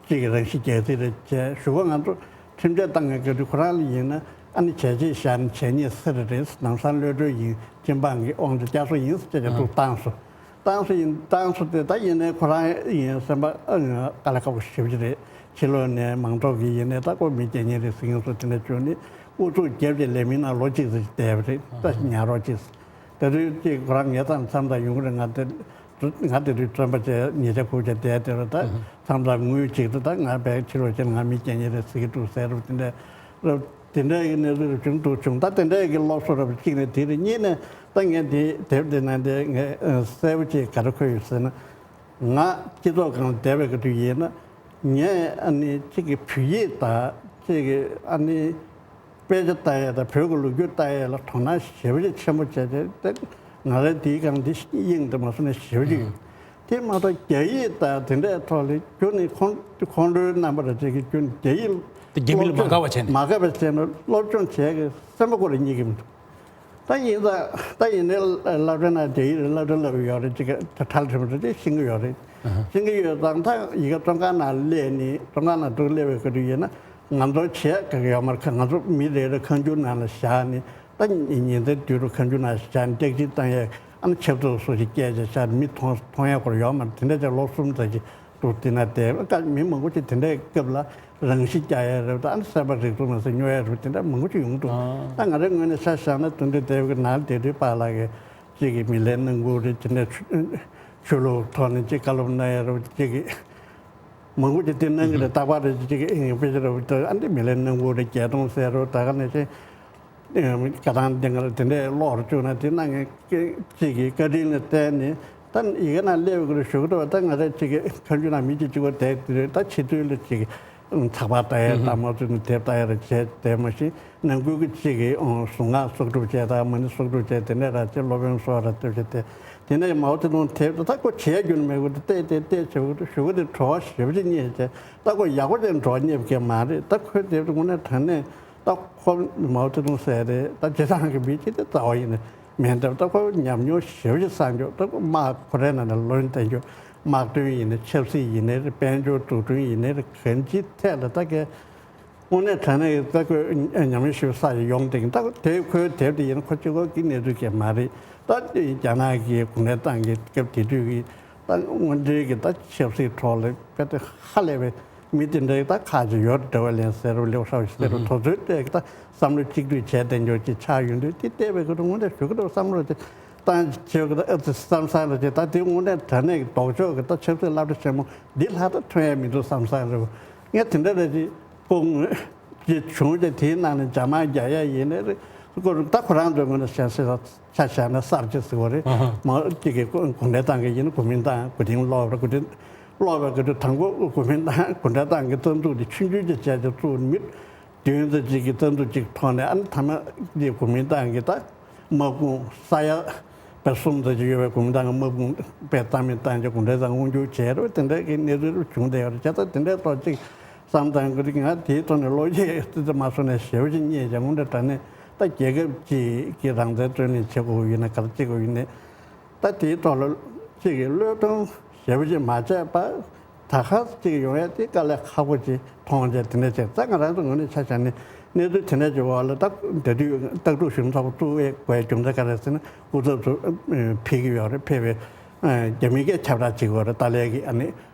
གཅིག་གི་རང་ཤི་རྒྱག་རྩིས་རེད་བྱས་ཞུ་གོ་ང་ཚོ། ཁྲིམས་ཆད་བཏང་ངེས་ག་དུས་ཁོ་རང་ལ་ཡིན་ན་ཨ་ནི་བྱས་རྗེས་བཞག་ནས་བྱས་ཉེས་སེལ་རེད། ལམ་སང་གློད་གྲོལ་ཡིན། སྤྱི་འབངས་ཀྱི་དབང་ཆ་བསྐྱར་གསོ་ཡིན་ཟེར་བྱས་བྱས་འདུག་བཏང་སོང་། བཏང་སོང་ཡིན། བཏང་སོང་དེ་ད་ཡིན་ནའི་ཁོ་རང་ཡིན་སེམས་པ་ཨ་ནི་དཀའ་ལས་ཁག་པོ་ཞེ་པོ་ཅིག་རེད། ཕྱི་ལོགས་ནས་མང་ཚོགས་ཀྱིས་ཡིན་ནའི་ད་ཁོ་མི་རྒྱལ་མཁན་རེད་ཟེར་མཁན་སོགས་དེ་འདྲ་བྱུང་ནས་ཨུ་ཚུགས་བརྒྱབ་བྱས་ལས་མི་ནང་ལོ་གཅིག་ཙམ་ཞིག་བསྡད་པ་རེད། ད་ཉར་རོགས་གྱིས། དེ་དུས་ཅིག་ཁོ་རང་ངའི་མཚམས་མཚམས་དང་ཡོང་གི་རེད། ང་དེ་ང་དེ་དུས་བཙོན་པ་བྱས་ཉེས་ཆད་ཁུར་བྱས་བསྡད་དེ་རུ་ད་མཚམས་མཚམས་དངུལ་ཅིག་ཏུ་ད་ང་བས་ཕྱི་ལོགས་ཕྱིན་ང་མི་རྒྱལ་མཁན་རེད་ཟེར་གྱི་འདུག་ཟེར་རུ་དེ་འདྲ་རུ་དེ་འདྲ་གི་གནས་ཚུལ་རུ་བྱུང་འདུག་བྱུང་། ད་དེ་འདྲ་གི་སློབ་གསོ་རུ་གཅིག་ནས་དེ་རེད། གཉིས་ནས་ད་ངས་དེ་དེབ་དེ་ནང་དེ་ངས་གསལ་པོ་ཅིག་ག་རེ་འཁོད་ཡོད་ཟེར་ན། ང་སྤྱི་ཚོགས་སྒང་ལ་བསྡད་པའི་སྐབས་དུས་ཡིན་ན་ངས་ཨ་ནི་གཅིག་གི་བོད་ཡིག་དང་གཅིག་གི་ཨ་ནི། དཔེ་ཆ་ལྟ་ཡས་དང་བོད་ཀྱི་ལོ་རྒྱུས་ལྟ་ཡས་ལ་དོ་སྣང་ཞེ་པོ་ཅིག་ཆེན་པོ་བྱས་ཏེ། ཏེ་ང་རང་དེའི་སྒང་འདི་དབྱིངས་དེ་མ་སོང་ནས་ཞེ་པོ་ཅིག་ཡོད། དེ་མ་གཏོགས་རྒྱ་ཡིག་དང་དེ་འདྲའི་ཐོག་ལ་རྒྱུ་ནི་ཁོང་ཁོང་ཁྲོའི་རྣམ་པ་ར་ཅིག་གི་རྒྱུ་ནི་རྒྱ་ཡིག་དེ་རྒྱ་མི་ལ་མ་དགའ་བ་བྱས་ནས། མ་དགའ་བ་བྱས་ནས་སློབ་སྦྱོང་བྱས་ཀྱི་སེམས་པ་ཁོ་རང་རྙེད་ཀྱི་མི་འདུག་ད་ཡིན་ད་ད་ཡིན་ནའི་སློབ་གྲྭ་ནང་རྒྱ་ཡིག་རེད། སློབ་གྲྭ་སློབ་ཡོད་རེད། ཅིག་ག་ཁྲལ་ཁྲིམས་རེད། དེ་ཤེས་ཀྱི་ཡོད་རེད། ཤེས་ཀྱི་ཡོད་ཙང་ད་ཡི་གེ་བཙོན་ཁང་ནང་སླེབས་ནས་བཙོན་ཁང་ནང་འདུག་སླེབས་པའི་སྐབས་དུས་ཡིན་ན། ང་ཚོ་བྱས་ག་གེ་ཡོད་མ་རེད། ང་ཚོ་མི་རེ་རེ་ཁང་ཆུང་ནང་ལ་བཞག་ནས་ད་ཉིན་མཚན་དུས་དུ་ཁང་ཆུང་ནང་བཞག་ནས་སྐྱག་རྫུན་བཏང་ཡས་ཨ་ནི་ཆབ་ཚུབ་སོགས་ཀྱི་སྐད་ཆ་བཤད་ནས་མི་མཐོང་མཐོང་ཡས་སྐོར་ཡོད་མ་རེད། དེ་འདྲ་ཅིག་ལོ་གསུམ་ཙམ་ཅིག་འདུག་དེ་ན་བསྡད་ཀ་མི་མང་པོ་ཅིག་དེ་འདྲའི་སྐབས་ལ་རང་ཤི་རྒྱག་ཡས་རེད། ད་ཨ་ནི་སེམས་པ་རེག་ཐུབ་མ་སོང་སྨྱོ་ཡས་རེད། དེ་འདྲ་མང་པོ་ཅིག་ཡོང་འདུག་ད་ང་རའི་ངོས་ནས་ཆ་བཞག་ན་དུ་འདྲ་བསྡད་ཀྱི་ནང་བསྡད་དུས་པཱ་ལགས་ཀྱིས་ཅིག་གིས་མི་ལས་གནང་དགོས་རེད། དེ་འདྲ་ཆོས་ཆོས་ལུགས་ཐོག་ནས་ཅིག་བཀའ་སློབ་གནང་ཡས་རེད། ཅིག་གིས། མང་པོ་ཅིག་དེ་གནང་གི་རེད། རྟག་པར་རེ་ཅིག་ཨིན་དཔེ་ཆ་རེ་བ་དེ་ཨ་འདི་མི་ལས་གནང་དགོས་རེད། བརྒྱད་སྟོང་ཟེར་རོ། ད་ག་ནས་ཅིག་ཨེ་བཀའ་ཐང་དེ་འགའ་དེ་འདྲས་ཀློག་རུ་བཅུག་ན་དེ་གནང་མཁན་ཅིག་གི་བཀའ་དྲིན་ལ་བརྟེན་ནས་ད་ཡི་གེ་ནང་སླེབས་དགོས་རེད་ཞུ་གི་འདུག་ད་ང་རེ་ཅིག་གི་ཁ་མཆུ་ནང་མི་གཅིག་གཅིག་པོ་བསྡད་དེ་རེད། ད་ཕྱི་དོན་ལ་ཅིག་ཚགས་པར་ལྟ་ཡས་དང་མ་ཚུད་ནས་དེབ་ལྟ་ཡས་རེ་བྱས་དེ་མ་གཞི། ནང་ཁུལ་གྱི་གཅིག་གི་ཨང་གཟུངས་སྔགས་གསོག་སྒྲུབ་བྱས་དང་མ་ཎི་གསོག་སྒྲུབ་བྱས་དེ་འདྲས་ར་ཅིག་སློབ་དཔོན་སོགས་ར་ལྟ་བྱས་ཏེ། དེ་ནས་མའོ་ཙེ་ཏུང་དེབ་ད་ཁོ་བྱས་རྒྱུ་ནི་མེད་གི་འདུག་བལྟས་ཏེ་བལྟས་བྱས་གི་འདུག་ཞུ་གི་དེ་བྲོ་བ་ཞེ་པོ་ཅིག་རྙེད་བྱས་ད་ཁོ་ཡག་པོ་ཅིག་བྲོ་བ་རྙེད་པ་གས་མ་རེད། ད་ཁོའི་དེབ་དེ་དངོས་གནས་དྲང་གནས་ད་ཁོ་མའོ་ཙེ་ཏུང་ཟེར་རེད། ད་སྤྱིར་བཏང་གི་མི་གཅིག་དེ་རྩ་བ་ཡིན་ནི་མེད་འདྲ། ད་ཁོ་ཉམས་མྱོང་ཞེ་པོ་ཅིག་བསགས་འཇོག་ད་ཁོ་དམག་ཁོ་རའི་ནང་ནས་ལོན་བསྟན་འཇོག་དམག་དོན་ཡིན་ནའི་ཆབ་སྲིད་ཡིན་ནའི་རེད། དཔལ་འབྱོར་འཛུགས་སྐྲུན་ཡིན་ནའི་རེད། གང་ཅིའི་ཐད་ལ་ད་གས། དངོས་གནས་དྲང་གནས་ཀྱི་ད་ཁོས་ཉམས་མྱོང་ཞིག་བསགས་ཡོང་དེ་ད་དེ་ཁོའི་དེབ་དེ་ཡིན་ན་ཁོ་གཅིག་པོ་གི་གནས་ཚུལ་གྱི་མ་རེད། ད་རྒྱ་ནག་གི་གུང་ཁྲན་ཏང་གི་སྐབས་དེ་དུས་ཀྱི་ད་དངོས་འབྲེལ་གྱི་ད་ཆབ་སྲིད་ཐོག་ལ་དཔེ་དེ་ཧ་ལས་པའི་མི་དེ་འདྲའི་ད་ཁག་ཅིག་ཡོད་འདྲ་བ་ལན་ཟེར་རུ་ལེའུ་ཧྲའོ་ཞིག་ཟེར་རུ་དོ་ཚོའི་གྲས་ཀྱི་ད་བསམ་བློ་གཅིག་སྡུད་བྱས་བསྟན་འཇོག་ཅིག་ཆགས་ཡོང་དུས་དེ་བལྟས་པའི་ཁོ་ཚོ་དངོས་གནས་ཞུ་གི་འདུག་བསམ་བློ་དེ་བཏང་བྱེད་ཀྱི་ད་ཨ་ཙི་བསམ་བསམ་རེ་བྱེད། ད་དེ་དངོས་གནས་དྲང་གནས་ཀྱི་ལྡོག་ཕྱོགས་ཀྱི་ད་ཆབ་སྲིད་སློབ་གྲྭ་ཆེན་མོ་འདི་ལྷག་ད་ཐོན་ཡ་མི་འདུག་བསམ་བསམ་རེ་བ། ངས་དེ་འདྲ་རེ་ཅིག་སྐུ་ངོ་ཅིག་བྱུང་སྟེ་དེའི་ནང་ནས་འཇབ་དམག་རྒྱག་ཡ་ཡིན་ནའི་རེད། ཁོ་ད་ཁོ་རང་ཚོའི་ངོས་ནས་བཤད་སྲིད་ལ་ཆ་བཞག་ན་གསར་བརྗེ་ཟེར་བ་རེད། ཨ་ཧ། མ་གཅིག་གིས་གུང་ཁྲན་ཏང་གི་ཡིན་ན་གུང་མིང་ཏང་གོ་དིང་སློག་ར་གོ་དིང་སློག་པའི་གོ་དིང་དང་པོ་གུང་མིང་ཏང་གུང་ཁྲན་ཏང་གི་རྩ་འཛུགས་དེ་ཆུང་ཆུང་ཅིག་བྱས་ཏེ་བཙུགས་མི་བདུན་ཙམ་ཅིག་གི་རྩ་འཛུགས་ཅིག་ཐོག་ནས་ཨ་ནི་མཐའ་མ་དེ་གུང་མིང་ཏང་གི་ད་དམག་དཔུང་ས་ཡ། གསུམ་ཙམ་ཅིག་ཡོད་པའི་གུང་ཐང་གི་དམག་དཔུང་དཔེ་རྩ་མེད་བཏང་རྗེས་གུང་ཁྲན་ཏང་དབང་སྒྱུར་བྱས་རེད། དེ་འདྲ་གི་གནས་ཚུལ་བྱུང་བསྡད་ཡོད་རེད། བྱས་ཙང་དེ་འདྲའི་ཐོག་ཅིག་བསམ་བཏང་གི་རེད། ང་དེའི་ཐོག་ནས་བློ་སྐྱེད་ཙི་ཙི་མ་བཟོ་ནས་ཞེ་པོ་ཅིག་བརྙས་བྱས། དངོས་འབྲེལ་དྲང་གནས་ད་རྒྱལ་ཁབ་ཅིག་གི་རང་བཙན་རྩོད་ལེན་བྱེད་དགོས་ཡོད་ན་ག་རེ་བྱེད་དགོས་ཡོད་ན། ད་དེའི་ཐོག་ལ་ཅིག་གི་བློས་གཏོང་ཞེ་པོ་ཅིག་མ་བྱས་པར། ད་ག་ཅིག་ཡོང་ཡ་དེ་དཀའ་ལས་ཁག་པོ་ཅིག་མཐོང་བྱས། དེ་འདྲ་བྱས་ཙང་ང་རང་ཚོ་ངོས་ནས་ཆ་བཞག་ནས་གནས་ཚུལ་དེ་འདྲ་ཅིག་འོག་ལ་ད་དེ་དུས་ལྟ་གྲུབ་གཞོན་ནུ་ཚོགས་པ་བཙུགས་དགོས་རྒྱུ་མཚན་ག་རེ་ཟེར་ན། སྐུ་ཚབ་ཚོ་ཕེབས་ཀྱི་ཡོད་རེད། ཕེབས་པའི་རྒྱ་མི་སྐད་ཁྱབ་བསྒྲགས་བྱེད་ཀྱི་ཡོད་རེད། ཏཱ་ལའི་གི་ཨ་ནི་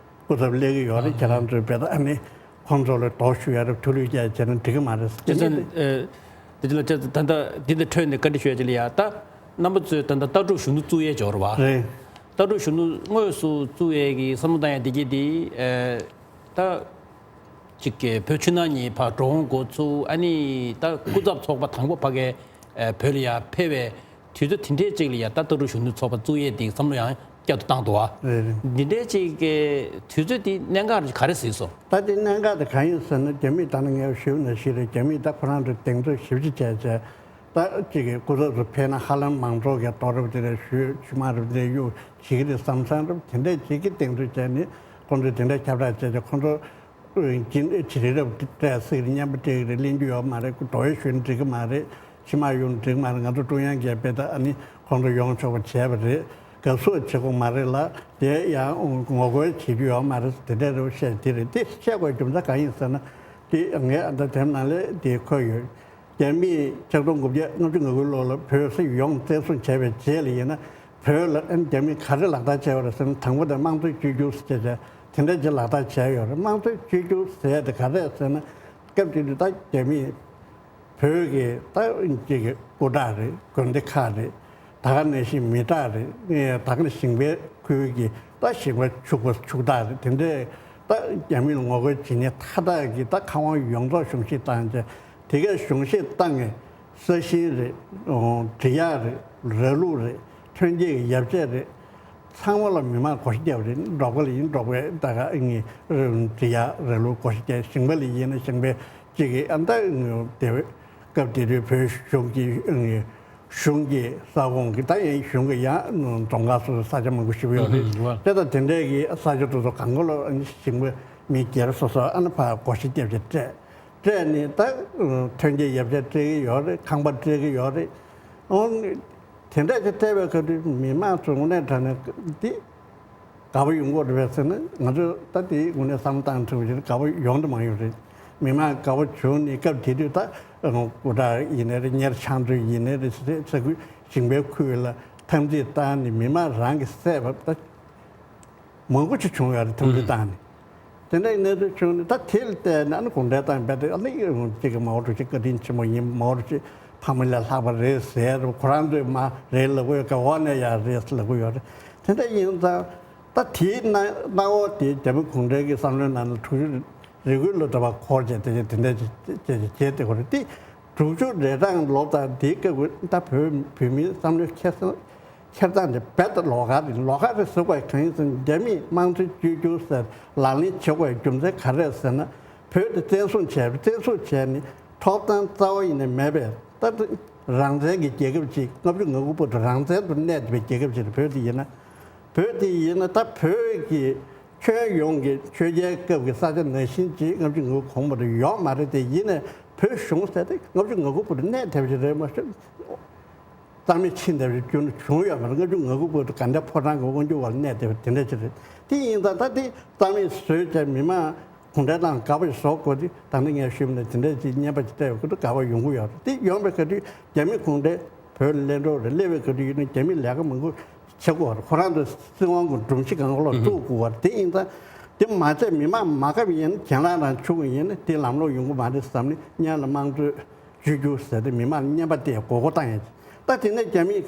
སྐུ་ཚབ་སླེབས་ཀྱི་ཡོད་རེད། ཁྱེད་རང་ཚོས་བལྟས་ད་ཨ་ནི་ཁོང་ཚོ་ལ་དོགས་ཞུ་ཡ་རེད། ཐུགས་ལུས་རྒྱག་བྱས་ན་འགྲིག་གི་མ་རེད་ཟེར། བྱས་ཙང་། དེ་ལ་ད་ལྟ་འདི་འདི་འཕྲོས་ནས་བཀའ་འདྲི་ཞུ་ཡ་ཅིག་ལ་ཡ། ད་རྣམ་པ་ཚོས་ད་ལྟ་ལྟ་གྲུབ་གཞོན་ནུ་བཙུགས་ཡས་འབྱོར་བ་རེད། ལྟ་གྲུབ་གཞོན་ནུ་དངོས་སུ་བཙུགས་ཡས་ཀྱི་བསམ་བློ་བཏང་ཡས་འདི་གྱད་འདི། ད་ཅིག་གི་བོད་ཕྱི་ནང་གཉིས་ཕར་འགྲོ་འོང་འགོ་ཚུགས། ཨ་ནི་ད་སྐུ་ཚབ་ཚོགས་པ་དང་པོ་ཕ་གའི་བོད་ལ་ཡ་ཕེབས་པའི་དུས་ཚོད་དེ་འདྲའི་ཅིག་ལ་ཡ་ད་ལྟ་གྲུབ་གཞོན་ནུ་ཚོགས་པ་བཙུགས་ཡས་འདི་བསམ་བློ་ཡང་བསྐྱར་དུ་བཏང་འདུག་བ། རེད་རེད། འདི་འདྲའི་ཅིག་གི་དུས་ཚོད་འདི་གནད་འགག་ག་རེ་གཟིགས་སོང་། ད་དེ་གནད་འགག་དེ་གང་ཡིན་ཟེར་ན། རྒྱ་མིས་ད་ནི་ངས་ཞུས་ནང་བཞིན་རེད། རྒྱ་མིས་ད་ཁོ་རང་ཚོས་གདེང་ཚོད་ཞེ་པོ་ཅིག་བྱས་བྱས། ད་ཅིག་གི་སྐུ་ཚབ་ཚོ་ཕེབས་ན་ཧ་ལམ་མང་ཚོགས་ཀྱི་ཐོག་རེད་པ། དེ་ལ་ཞུ་ཕྱི་མ་རེད་པ། དེ་གཡུག་བྱེད་ཀྱི་རེད་བསམ་བསམ་རེད་པ། དེ་འདྲས་ཅིག་གི་གདེང་ཚོད་བྱས་ནས་ཁོང་ཚོས་དེ་འདྲས་ཁྱབ་བསྒྲགས་བྱས་བྱས། ཁོང་ཚོ་ཅི་ཅི་རེད་རེད་པ། སྤྲད་སྲིད་རེད། བརྙན་པར་སྤྲད་ཀྱི་རེད། ལེན་རྒྱུ་ཡོད་མ་རེད། འགྲོ་བའི་ཞུ་ན་འགྲིག་གི་མ་རེད། ཕྱི་མ་གཡུག་ན་འགྲིག་གི་མ་རེད། ང་ཚོ་ཀྲུང་དབྱང་གིས་བལྟས་ད་ཨ་ནི་ཁོང་ཚོ་ཡོང་ཆོག་པ་བྱས་པ་རེད། དགའ་བསུ་བྱེད་དགོས་མ་རེད་ལ། དེ་ཡང་ངོ་རྒོལ་བྱེད་རྒྱུ་ཡོད་མ་རེད། དེ་འདྲ་རེད་པ། བཤད་དེ་རེད། དེ་བཤད་དགོས་རྒྱུ་མཚན་གང་ཡིན་ཟེར་ན། དེ་ངས་ཨ་ད་དེབ་ནང་ལ་དེ་འཁོད་ཡོད། རྒྱ་མིས་ཆིག་སྟོང་དགུ་བརྒྱ་ལྔ་བཅུ་ང་དགུའི་ལོ་ལ་བོད་སིལ་ཡོངས་བཙན་བཟུང་བྱས་པའི་རྗེས་ལ་ཡིན་ན། བོད་ལ་ཨ་ནི་རྒྱ་མིས་ག་རེ་ལག་བསྟར་བྱས་པ་རེད་ཟེར་ན། དང་པོ་དེ་དམངས་གཙོའི་བཅོས་བསྒྱུར་ཟེར་བྱས་བྱས་དེ་འདྲ་ཅིག་ལག་བསྟར་བྱས་ཡོད་རེད། དམངས་གཙོའི་བཅོས་བསྒྱུར་ཟེར་དེ་ག་རེ་རེད་ཟེར་ན། སྐབས་དེ་དུས་ད་རྒྱ་མིས་བོད་ཀྱི་ད་ཅིག་གི་སྐུ་དྲག་རེད། དགོན་སྡེ་ཁག་རེད། ད་ག་ནང་བཞིན་མི་དྲག་རེད། ད་ག་ནང་ཞིང་པའི་ཁུལ་གྱི་ད་ཞིང་པ་ཕྱུག་པོ་ཕྱུག་བདག་རེད། དེ་འདྲས་ད་རྒྱ་མི་ལ་ངོ་རྒོལ་བྱེད་མཁན་མཐའ་དག་གིས་ད་ཁ་དབང་ཡོངས་རྫོགས་གཞུང་བཞེས་བཏང་བྱས། དེ་གའི་གཞུང་བཞེས་བཏང་ངས་ས་ཞིང་རེད། འབྲི་གཡག་རེད། ར་ལུག་རེད། ཐོན་སྐྱེད་ཀྱི་ཡོ་བྱད་རེད། ཚང་མ་ལ་མི་མང་བགོ་བཤའ་བརྒྱབ་རེད། འབྲོག་པ་ལ་ཡིན། འབྲོག་པའི་ད་ག་ངི་འབྲི་གཡག་ར་ལུག་བགོ་བཤའ་བརྒྱབ། ཞིང་པ་ལ་ཡིན་ན་ཞིང་པའི་ཅིག་གི་ཨ་ད་དེ་སྐབས་དེ་དུས་བོད་གཞུང་གི་གཞུང་གི་ས་ཁོངས་ཀྱི་ད་ཡང་གཞུང་གི་ཡང་རྫོང་ཁག་སོ་སོ་ས་ཆ་མང་པོ་ཞིག་ཡོད་རེད། ཨུ་ཧུམ། དེ་དང་དེ་འདྲའི་གི་ས་ཆ་དེ་ཚོ་གང་ག་ལ་ཞིང་པ་མི་སྒེར་སོ་སོ་ཨ་ནི་ཕར་བགོ་བཤའ་བརྒྱབ་བྱས་སྤྲད། སྤྲད་ནས་ད་ཐོན་སྐྱེད་ཡོ་བྱད་སྤྲད་ཀྱི་ཡོད་རེད། ཁང་པ་སྤྲད་ཀྱི་ཡོད་རེད། ཨོ། དེ་འདྲ་ཅིག་སྤྲད་པའི་ཁ་ཐུག་མི་མང་ཚོ་དངོས་གནས་དྲང་གནས་འདི་དགའ་པོ་ཡོང་གི་རེད་པས་ཟེར་ན། ང་ཚོས་ད་དེའི་དངོས་གནས་བསམ་བློ་བཏང་ཐུབ་པ་ཞིག་དགའ་པོ་ཡོང་དུ་མ་ཡོང་རེད། མི་མང་དགའ་པོ་བྱུང་ནས་སྐབས་དེ་དུས་ད་སྐུ་དྲག་ཡིན་ནའི་རེད། གཉེར་ཕྱག་མཛོད་ཡིན་ནའི་རེད། ས་ས་ཁུལ་ཞིང་པའི་ཁུལ་ལ་འཐབ་འཛིང་བཏང་ནས་མི་མང་རང་གིས་བསད་པ་ད། མང་པོ་ཅིག་བྱུང་ཡོད་རེད། འཐབ་འཛིང་བཏང་ནས། དེ་འདྲའི་གནས་ཚུལ་བྱུང་ནས་ད་དེ་ལ་བལྟས་ནས་ཨ་ནི་གུང་ཁྲན་ཏང་རྦད་དེ་ཨ་ནི་གཅིག་གི་མའོ་ཀྲུའུ་ཞི་བཀའ་དྲིན་ཆེན་པོ་ཡིན། མའོ་ཀྲུའུ་ཞི་ཕ་མ་ལས་ལྷག་པ་རེད་ཟེར། ཁོ་རང་ཚོས་མ་རེད་ལབ་ཀྱི་ཡོད་ག་འོག་ནས་ཡ་རེད་ལབ་ཀྱི་ཡོད་རེད། དེ་འདྲ་ཡིན་ཙང་ད་དེའི་གནའ་གནའ་བོ་དེ་རྒྱ་མི་གུང་ཁྲན་གྱི་བསམ་བློའི་ནང་ལ་དྲུག་ཅུ་རེ་དགུའི་ལོ་འདྲ་བ་འཁོར་བྱས་དེ་དེ་འདྲ་བྱས་བྱས་བྱས་བསྡད་ཀྱི་རེད་དེ། དྲུག་ཅུ་རེ་གྲངས་ལོ་དང་དེའི་སྐབས་ཀྱི་ད་བོད་བོད་མིའི་བསམ་བློའི་ཁེ་བཟང་ཁྱེར་སྟངས་དེ་རྦད་དེ་ལོགས་ཀ་རེད། ལོགས་ཀ་རེད་ཟེར་དགོས་གང་ཡིན་ཟེར་ན། རྒྱ་མིས་དམངས་གཙོའི་བཅོས་བསྒྱུར་ཟེར་ལག་ལེན་བྱེད་དགོས་རྒྱུ་མཚན་ག་རེ་རེད་ཟེར་ན། བོད་དེ་བཙན་བཟུང་བྱས་པ། བཙན་བཟུང་བྱས་ནས་ཐོབ་ཐང་རྩ་བ་ཡིན་ནས་མེད་པའི་ད་རང་བཙན་གྱི་རྒྱལ་ཁབ་ཅིག་ལྔ་བཅུ་ང་དགུ་བར་དུ་རང་བཙན་དུ་གནས་བསྡད་པའི་རྒྱལ་ཁབ་ཅིག་རེད། བོད་དེ་ཡིན་ན། བོད་དེ་ཡིན་ན་ད་བོད་ཀྱི་ཁྱོན་ཡོངས་ཀྱི་ཆོས་རྒྱལ་སྐབས་ཀྱི་ས་ཆ་ནང་བཞིན་ཅིག་ལྔ་བཅུ་ང་དགུ་གོང་བར་དུ་ཡོད་མ་རེད། དེ་ཡིན་ནའི་བོད་གཞུང་ཟེར་དེ་ལྔ་བཅུ་ང་དགུ་བར་དུ་གནས་ཐུབ་ཀྱི་རེད་མ་གཏོགས། རྩ་མེད་ཕྱིན་ཐུབ་ཀྱི་རྒྱུ་ནོར་བྱུང་ཡོད་མ་རེད། ལྔ་བཅུ་ང་དགུ་བར་དུ་ག་འདྲ་ཕོ་བྲང་གི་དབང་སྒྱུར་འོག་ལ་གནས་བསྡད་པ་དེ་འདྲ་ཅིག་རེད། དེ་ཡིན་ཙང་ད་དེ་རྩ་མེད་བཟོས་བྱས་མི་མང་གུང་ཁྲན་ཏང་དགའ་པོ་ཞིག་བཟོ་དགོས་དེ། ད་ནི་ངས་ཞུས་པ་ནང་དེ་འདྲ་ཅིག་བརྙན་པར་ཅིག་སྤྲད་ཡོད་ཁ་ཐུག་དགའ་པོ་ཡོང་གི་ཡོད་རེད། དེ་ཡོང་བའི་ཁ་ཐུག་རྒྱ་མི་གུང་ཁྲན་བོད་ལ་སླེབས་འགྲོ་རེད། སླེབས་པའི་ཁ་ཐུག་ཡིན་ན་རྒྱ་མི་ལས་ཀ་མང་པོ་བྱེད་དགོས་པ་རེད། ཁོ་རང་ཚོ་སྲིད་དབང་གི་སྒྲོམ་གཞི་སྒང་ལ་བཙུགས་དགོས་པ་རེད། དེ་ཡིན་ཙང་དེ་མ་བྱས་མི་མང་མ་དགའ་བ་ཡིན་ན་གྱེན་ལངས་རང་བྱུང་བ་ཡིན་ན་དེ་ལམ་ལྷོང་ཡོང་གི་མ་རེད་བསམ་ནས་སྔོན་ལ་དམངས་གཙོའི་བཅོས་བསྒྱུར་ཟེར་ཏེ་མི་མང་ལ་བརྙན་པར་དེ་མགོ་སྐོར་བཏང་ཡོད། ད་དེ་ནས་རྒྱ་མིས་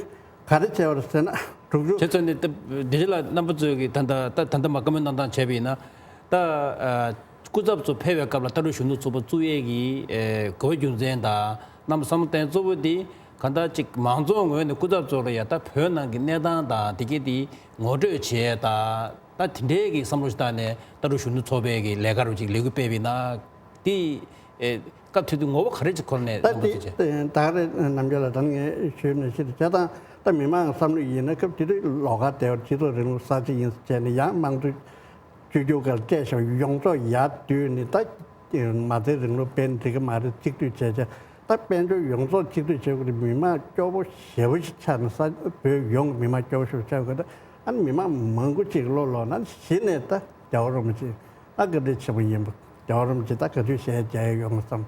ག་རེ་བྱས་པ་རེད་ཟེར་ན། དྲུག་ཅུ། བྱས་ཙང་ནི་ད་འདི་རིགས་ལ་རྣམ་པ་ཚོས་ཀྱིས་ད་ལྟ་ད་ད་ལྟ་མ་བཀའ་མོལ་གནང་སྟངས་བྱས་པ་ཡིན་ན། ད་ཨ་སྐུ་ཚབ་ཚོ་ཕེབས་པའི་སྐབས་ལ་ལྟ་གྲུབ་གཞོན་ནུ་ཚོགས་པ་བཙུགས་ཡས་ཀྱི་ཨེ་དགོས་པ་རྒྱུ་མཚན་དང་རྣམ་པ་བསམ་བློ་བཏང་གཙོ་བོ་དེ་གང་ལྟར་ཅིག་མང་ཚོགས་ངོས་ནས་སྐུ་ཚབ་ཚོ་ལ་ཡ་ད་བོད་ནང་གི་གནས་སྟངས་དང་དེ་གས་དེ་ངོ་སྤྲོད་བྱས་ད། ད་དེ་འདྲའི་གི་བསམ་བློ་ཞིག་བཏང་ནས་ལྟ་གྲུབ་གཞོན་ནུ་ཚོགས་པའི་གི་ལས་ཀ་རུ་ཅིག་ལས་འགུལ་སྤེལ་བ་ཡིན་ན། དེ་ཨེ་སྐབས་དེ་དུས་ངོ་བོ་ག་རེ་ཅིག་འཁོར་ནས་ད་གནང་དགོས་དེ་ཚུལ་བྱས། ད་རེས་རྣམ་རྒྱལ་ལགས་ད་ནི་ངས་ཞུས་ནས་ཕྱིར་བྱས་དང་ ད་མི་མང་བསམ་བློ་ཡིན་ན་སྐབས་དེ་དུས་ལོགས་ཀ་བསྡད་པ་སྤྱི་ཚོགས་རིང་ལུགས་གསར་བརྗེ་ཡིན་ཟེར་བྱས་ནས་ཡང་དམངས་གཙོའི་བཅོས་བསྒྱུར་སྒང་ལ་སྤྲད་བཞག་ཡོངས་རྫོགས་ཡར་བསྡུས་ནས་ད་མ་རྩའི་རིང་ལུགས་དཔེ་འགྲིག་གི་མ་རེད། གཅིག་སྡུད་བྱས་བྱས་ད་དཔལ་འབྱོར་ཡོངས་རྫོགས་གཅིག་སྡུད་བྱེད་དགོས་རེད། མི་མང་སྐྱོ་པོ་ཞེ་པོ་ཞིག་ཆགས་ནས་ས་བོད་ཡོངས་ཀྱི་མི་མང་སྐྱོ་པོ་ཞེ་པོ་ཆགས་དགོས། ད་ཨ་ནི་མི་མང་མང་པོ་ཅིག་བློ་ལོག་ན་གཞི་ནས་ད་རྒྱལ་བ་རིན་པོ་ཆེ་ད་བཀའ་དྲིན་ཆེན་པོ་ཡིན་པ། རྒྱལ་བ་རིན་པོ་ཆེ་ད་ག་དུས་ཞལ་མཇལ་ཡོང་བསམ།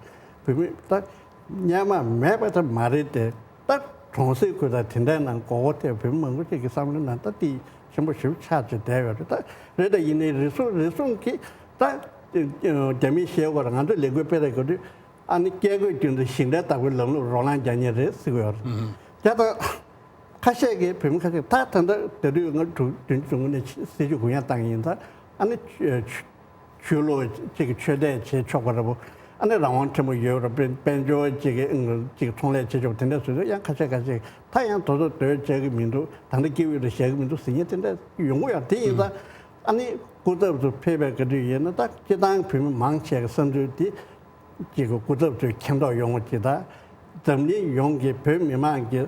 བུད་མེད་ད་སྔོན་མ་མེད་པ་ད་མ་རེད་དེ། ད་གྲོང་གསེབ་ཁུལ་དང་དེ་འདྲའི་ནང་མགོ་སྐོར་ཐེབས་བུད་མེད་མང་པོ་ཅིག་གི་བསམ་བློའི་ནང་ད་དེ་ཆེན་པོ་ཞེ་པོ་ཆགས་བྱས་བསྡད་ཡོད་རེད། ད་རེད། ད་ཡིན་ནའི་རེ་ཟུང་རེ་ཟུང་གིས་ད་རྒྱ་མིས་བཤད་དགོས་རེད། ང་ཚོས་ལས་འགུལ་སྤེལ་རེས་དགོས་དུས་ཨ་ནི་བཀས་བཀོད་རྒྱུད་འཛིན་ཞིང་བྲན་བདག་པོའི་ལམ་ལུགས་རོ་ལངས་རྒྱག་མཁན་རེད་ཟེར་གྱི་ཡོད་རེད། ཨུ་ཧུ། དེ་ད་ཁ་ཤས་ཀྱིས་བུད་མེད་ཁ་ཤས་ད་ད་ལྟ་དེ་དུས་ང་དྲུག་བདུན་ཅུ་དོན་དགུ་ནས་སྲིད་ཇུས་གུ་ཡངས་བཏང་ཡིན་ད། ཨ་ནི་ཆོས་ལུགས་གཅིག་གི་ཆོས་དད་བྱེད་ཆོག་པ་འདྲ་པོ། ཨ་ནི་རང་དབང་ཆེན་པོ་ཡོད་རེད། དཔལ་དཔལ་འབྱོར་གཅིག་གི་གཅིག་ཚོང་ལས་བྱེད་ཆོག་དེ་འདྲ་བཟོས་ཚོད་ཡང་ཁ་ཤས་ཁ་ཤས་ད་ཡང་དོ་དོ་དོད་བྱེད་ཀྱི་མི་འདུག་ད་ལྟ་སྐད་ཡིག་རེ་བཤད་ཀྱི་མི་འདུག་ཟེར་མཁན་དེ་འདྲ་ཡོང་གི་ཡོད་རེད། དེ་ཡིན་ད། ཨ་ནི་སྐུ་ཚབ་ཚོ་ཕེབས་པའི་ག་དུས་ཡིན་ན་ད་སྤྱི་བཏང་བོད་མི་མང་ཆེ་གི་བསམ་ཚུལ་དེ། གཅིག་གི་སྐུ་ཚབ་ཚོས་མཁྱེན་རྟོགས་ཡོང་བ་ཅིག་དང་། འཛམ་གླིང་ཡོངས་ཀྱི་བོད་མི་མང་གི་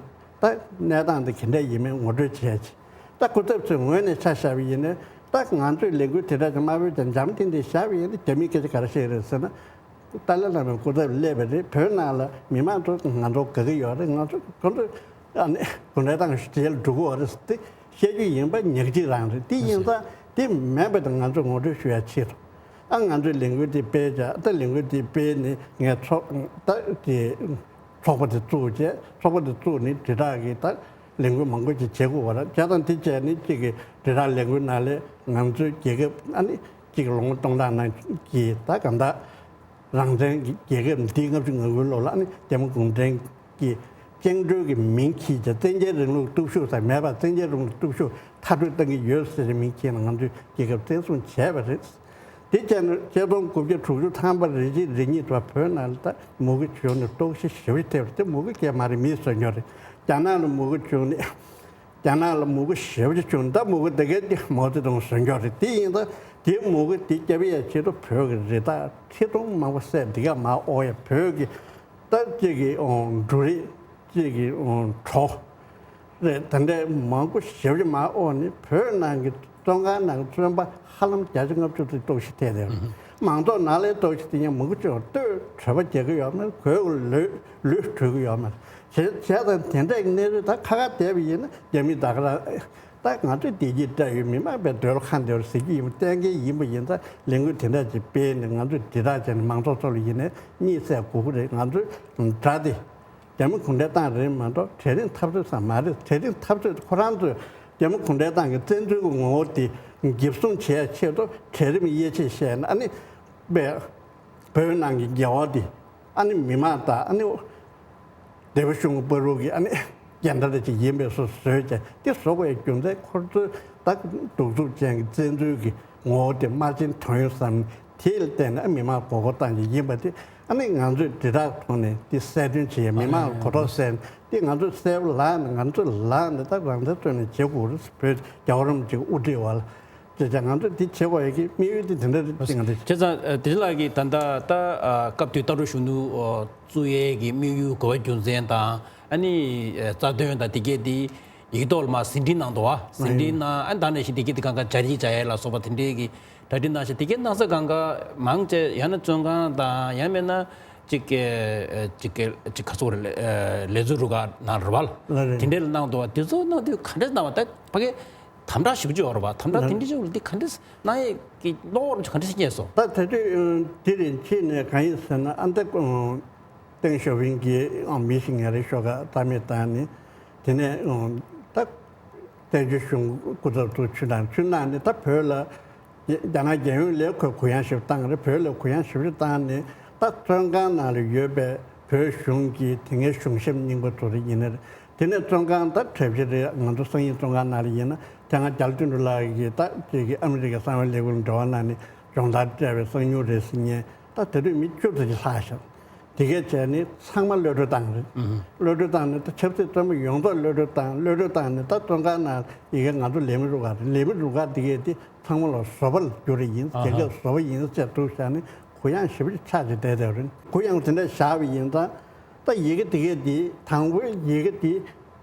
ད་གནས་སྟངས་འདི་ག་འདྲ་ཡིན་མིན་ངོ་སྤྲོད་བྱས་ཅིག་ད་སྐུ་ཚབ་ཚོའི་ངོས་ནས་ཆ་བཞག་པ་ཡིན་ན་ད་ང་ཚོས་ལས་འགུལ་དེ་འདྲ་ཅིག་དམར་པོའི་ཅིག་འཇམ་ཐིང་ཐིང་བཞག་པ་ཡིན་ན་རྒྱ་མིས་སྐད་ཆ་ག་རེ་བཤད་རེད་ཟེར་ན། ཏཱ་ལའི་བླ་མའི་སྐུ་ཚབ་སླེབས་པ་རེད། བོད་ནང་ལ་མི་མང་ཚོ་ང་ཚོ་དགའ་གི་ཡོད་རེད། ང་ཚོ་ཁོང་ཚོས་ཨ་ནི་གུང་ཁྲན་ཏང་རྗེས་ལ་འགྲོ་གི་ཡོད་རེད་ཟེར་ཏེ་བཤད་རྒྱུ་ཡིན་པ་ཉག་གཅིག་རང་རེད། དེ་ཡིན་ཙང་དེ་མེད་པ་དང་ང་ཚོས་ངོ་སྤྲོད་ཞུ་ཡ་ཆེད་དུ། ཨ་ང་ཚོས་ལས་འགུལ་འདི་སྤེལ་བྱ་ད་ལས་འགུལ་འདི་སྤེལ་ནས་ངས་ཚོགས་ད་དེ་ཚོགས་པ་དེ་བཙུགས་བྱས། ཚོགས་པ་དེ་བཙུགས་ནས་དྲིལ་བསྒྲགས་ཀྱི་ད་ལས་འགུལ་མང་པོ་ཅིག་བྱེད་དགོས་པ་རེད། བྱས་ཙང་དེ་བྱས་ནས་གཅིག་གི་དྲིལ་བསྒྲགས་ལས་འགུལ་ནང་ལས་ང་ཚོའི་རྒྱལ་ཁབ་ཨ་ནི་གཅིག་ལོ་ངོ་སྟོང་ཕྲག་ནང་གི་ད་གང་ལྟར་རང་བཙན་གྱི་རྒྱལ་ཁབ་འདི་ལྔ་བཅུ་ང་དགུའི་ལོ་ལ་ཨ་ནི་རྒྱ་མི་གུང་ཁྲན་གྱི་བཅིངས་འགྲོལ་གྱི་མིང་འཁྱེར་བྱས། བཙན་རྒྱལ་རིང་ལུགས་སྟོབས་ཤུགས་དང་མེད་པར་བཙན་རྒྱལ་རིང་ལུགས་སྟོབས་ཤུགས་མཐར་སྐྲོད་གཏང་གི་ཡོད་ཟེར་བའི་མིང་འཁྱེར་ནས་ང་ཚོས་རྒྱལ་ཁབ་བཙན་བཟུང་བྱས་པ་རེད། དེ་བྱས་ན་ཆིག་སྟོང་དགུ་བརྒྱ་དྲུག་ཅུ་ཐམ་པ་རེ་གཅིག་རེ་གཉིས་དུ་བོད་ནང་ལ་ད་མུ་གེ་བྱུང་ནས་ལྟོགས་ཤི་ཞེ་པོ་ཐེབས་རེད། དེ་མུ་གེ་སྐད་མ་རེད། མིས་བཟོས་ཡོད་རེད། རྒྱ་ནག་ལ་མུ་གེ་བྱུང་ནས། རྒྱ་ནག་ལ་མུ་གེ་ཞེ་པོ་ཅིག་བྱུང་། ད་མུ་གེ་དེ་གའི་དེ་མའོ་ཙེ་ཏུང་བཟོས་ཡོད་རེད། དེ་ཡིན་ད་དེ་མུ་གེ་དེ་སྐྱབས་ཡས་ཆེད་དུ་བོད་ཀྱི་རི་དྭགས་ཁྲི་སྟོང་མང་པོ་བསད། འདི་ག་མ་ཨོ་ཡ་བོད་ཀྱི་ད་གཅིག་གི་འབྲུ་རིགས་གཅིག་གི་གྲོ་རེད། དེ་འདྲའི་མང་པོ་ཞེ་པོ་ཅིག་མ་ཨོ་ནི་བོད་ནང་གི་བཙོན་ཁང་ནང་བཙོན་པ་ཧ་ལམ་བརྒྱ་ཆ་ལྔ་བཅུ་ཙམ་ལྟོགས་ཤི་ཐེབས་ཡོད་རེད། མང་ཚོགས་ནང་ལ་ལྟོགས་ཤི་དེ་ཡང་མུ་གེ་བྱུང་བ་ལྟོས་གྲོད་པ་རྒྱག་གི་ཡོད་མ་རེད། གོས་ལུས་ལུས་གྲོལ་གི་ཡོད་མ་རེད། བྱས་བྱས་ཙང་དེ་འདྲའི་གནས་ཚུལ་ད་ཁ་ཁ་བསྡད་པ་ཡིན་ན་རྒྱ་མི་ད་ག་རང་ད་ང་ཚོས་བདེ་སྐྱིད་བསྐྲད་ཡོད། མི་མང་པའི་འདོད་བློ་ཁེངས་བསྡད་ཡོད་ཟེར་གྱི་ཡིན་པ་གཏན་འཁེལ་ཡིན་པ་ཡིན་ཙང་ལས་འགུལ་དེ་འདྲ་ཅིག་སྤེལ་ནས་ང་ཚོས་དྲིལ་བསྒྲགས་བྱས་ནས་མང་ཚོགས་ཚོ་ལ་ཡིན་ནའི་གཉིད་སད་དགོས་ཀྱི་རེད། ང་ཚོའི་དགྲ་དེ་རྒྱ་མི་གུང་ཁྲན་ཏང་རེད་མ་གཏོགས་གྲལ་རིམ་འཐབ་རྩོད་ཙམ་མ་རེད། གྲལ་རིམ་འཐབ་རྩོད་ཁོ་རང་ཚོས་རྒྱ་མི་གུང་ཁྲན་ཏང་གི་བཙན་འཛུལ་གྱི་ངོ་བོ་དེ་འགེབས་སྲུང་བྱེད་ཡ་ཆེད་དུ་གྲལ་རིམ་དབྱེ་འབྱེད་བྱས་ན་ཨ་ནི་པའི་བོད་ནང་གི་རྒྱལ་བ་དེ་ཨ་ནི་མི་མང་དང་ཨ་ནི་སྡེ་པ་གཞུང་གི་བར་དུ་གི་ཨ་ནི་རྒྱལ་དར་ཅིག་ཡིན་པའི་བཟོ་བཟོས་བྱས། དེ་བཟོ་དགོས་ཡ་རྒྱུ་མཚན་ཁོ་ཚོའི་ད་གདུག་རྩུབ་ཅན་གྱི་བཙན་འཛུལ་གྱི་ངོ་བོ་དེ་དམར་རྗེན་གྲོན་ཡོད་བསམ། དེ་ལ་བརྟེན་ནས་ཨ་མི་མང་མགོ་སྐོར་བཏང་གི་ཡིན་པ་དེ་ཨ་ནི་ང་ཚོས་དྲིལ་བསྒྲགས་ཐོག་ནས་དེ་གསལ་སྟོན་བྱེད་ཡ། མི་མང་ལ་གོ་རྟོགས་སད། དེ་ང་ཚོས་གསལ་པོ་ལབ་ནས་ང་ཚོས་ལབ་ནས་ད་རང་བཙན་རྩོད་ནས་བྱེད་དགོས་རེད། བོད་རྒྱལ་བ་རིན་པོ་ཆེ་དབུ་ཁྲིད་འོག་ལ་བྱས་བྱས་ང་ཚོས་དེ་བྱེད་དགོས་ཡ་གི་དམིགས་ཡུལ་དེ་དེ་འདྲ་རེད་ཅེས་ང་ཚོས། བྱས་ཙང་ཨ་དེ་ལགས་ཀྱིས་ད་ལྟ་ད་ཨ་སྐབས་དེའི་ལྟ་གྲུབ་གཞོན་ནུ་ཨ་བཙུགས་ཡས་ཀྱི་དམིགས་ཡུལ་དགོས་པ་རྒྱུ་མཚན་དང་ཨ་ནི་ཨ་རྩ་དོན་དང་དེ་གས་དེ་ཡིག་ཐོག་ལ་མར་ཟིན་བྲིས་གནང་འདུག་བ། ཟིན་བྲིས་གནང་ཨ་ནི་ད་ནང་བཞིན་དེ་གས་དེ་གང་ག་སྦྱར་ཡིག་སྦྱར་ཡས་ལ་སོགས་པ་དེ་འདྲས་ཀྱི་གྲ་སྒྲིག་གནང་ཤག་དེ་གས་གནང་ས་གང་ག་མང་ཆེ་ཡང་ན་བཙོན་ཁང་དང་ཡང་མིན་ན་ཅིག་གི་ཅིག་གི་ཅིག་ག་ཚོད་རེད། ལས་ལས་བཟོ་རུ་ཁག་ནང་རེད་བ། ལ་རེད། དེ་འདྲས་ལ་གནང་འདུག་བ། དེ་ཚོ་གནང་དུས་ག་འདྲས་གནང་བ། ད་ཕ་གི་དམ་དྲག་ཞེ་པོ་ཅིག་ཡོད་རེད་བ། དམ་དྲག་དེ་འདྲས་ཅིག་ཡོད་རེད། དེ་ག་འདྲས་གནང་ཡས་ཀྱི་བློ་ག་འདྲས་སྐྱེས་སོང་། ད་དེ་དུས་དེ་རིང་ཁྱེད་ནས་གང་ཡིན་ཟེར་ན་ཨ་འདི་ཏེང་ཞའོ་ཕིང་གིས་མི་ཞིག་ངན་རེ་ཤོག་ག་རྩ་མེད་བཏང་ནས། དེ་ནས་ད་བཙན་བྱོལ་གཞུང་སྐུ་ཚབ་ཚོ་ཆུ་ནང་ཆུ་ནང་ནས་ད་བོད་ལ་རྒྱ་ནག་རྒྱལ་ཡོངས་ལ་ཁོས་གུ་ཡངས་ཞེ་པོ་བཏང་རེད། བོད་ལ་གུ་ཡངས་ཞེ་པོ་བཏང་ནས་ད་བཙོན་ཁང་ནང་ལ་ཡོད་པའི་བོད་གཞུང་གི་དེ་སྔའི་གཞུང་ཞབས་རྙིང་པ་ཚོ་རེ་ཡིན་ན་རེད། དེ་ནས་བཙོན་ཁང་ད་གྲབས་ཆེ་རེད། ང་ཚོ་སང་ཉིན་བཙོན་ཁང་ནང་ལ་ཡིན་ན་དེ་སྔ་རྒྱ་ལོ་བསྟན་འགྲོ་ལགས་ཀྱིས་ད་ཅིག་གི་ཨ་མི་རི་ཀའི་གསང་བའི་ལས་ཁུངས་ལ་འབྲེལ་བ་གནང་ནས་སྦྱོང་བརྡར་སྤྲད་པའི་གསང་ཉུལ་རེད་ཟེར་མཁན་ད་དེ་དུས་མི་བཅུ་ཙམ་ཅིག་ལྷག་ཤག་དེ་གས་བྱས་ནས་ཚང་མ་གློད་གྲོལ་བཏང་རེད། ཨུ་ཧུ། གློད་གྲོལ་བཏང་ནས་ད་ཆབ་སྲིད་བཙོན་པ་ཡོངས་རྫོགས་གློད་གྲོལ་བཏང་། གློད་གྲོལ་བཏང་ནས་ད་བཙོན་ཁང་ནང་ཡི་གེ་ང་ཚོ་ལས་མི་རུ་ཁག་རེད། ལས་མི་རུ་ཁག་དེ་གས་དེ་ཚང་མ་ལ་བཟོ་པ་ལ་བསྒྱུར་རེ་ཡིན། ཨ་ཧ། རྒྱལ་ཁབ་བཟོ་པ་ཡིན་ཟེར་འདུག་བཞག་ནས་གུ་ཡངས་ཞེ་པོ་ཅིག་ཆགས་ཀྱི་བསྡད་བསྡད་རེད། གུ་ཡངས་དེ་འདྲ་བཞག་པ་ཡིན་ཙང་ད་ཡི་གེ་དེ་གས་དེ་དང་པོའི་ཡི་གེ་དེ་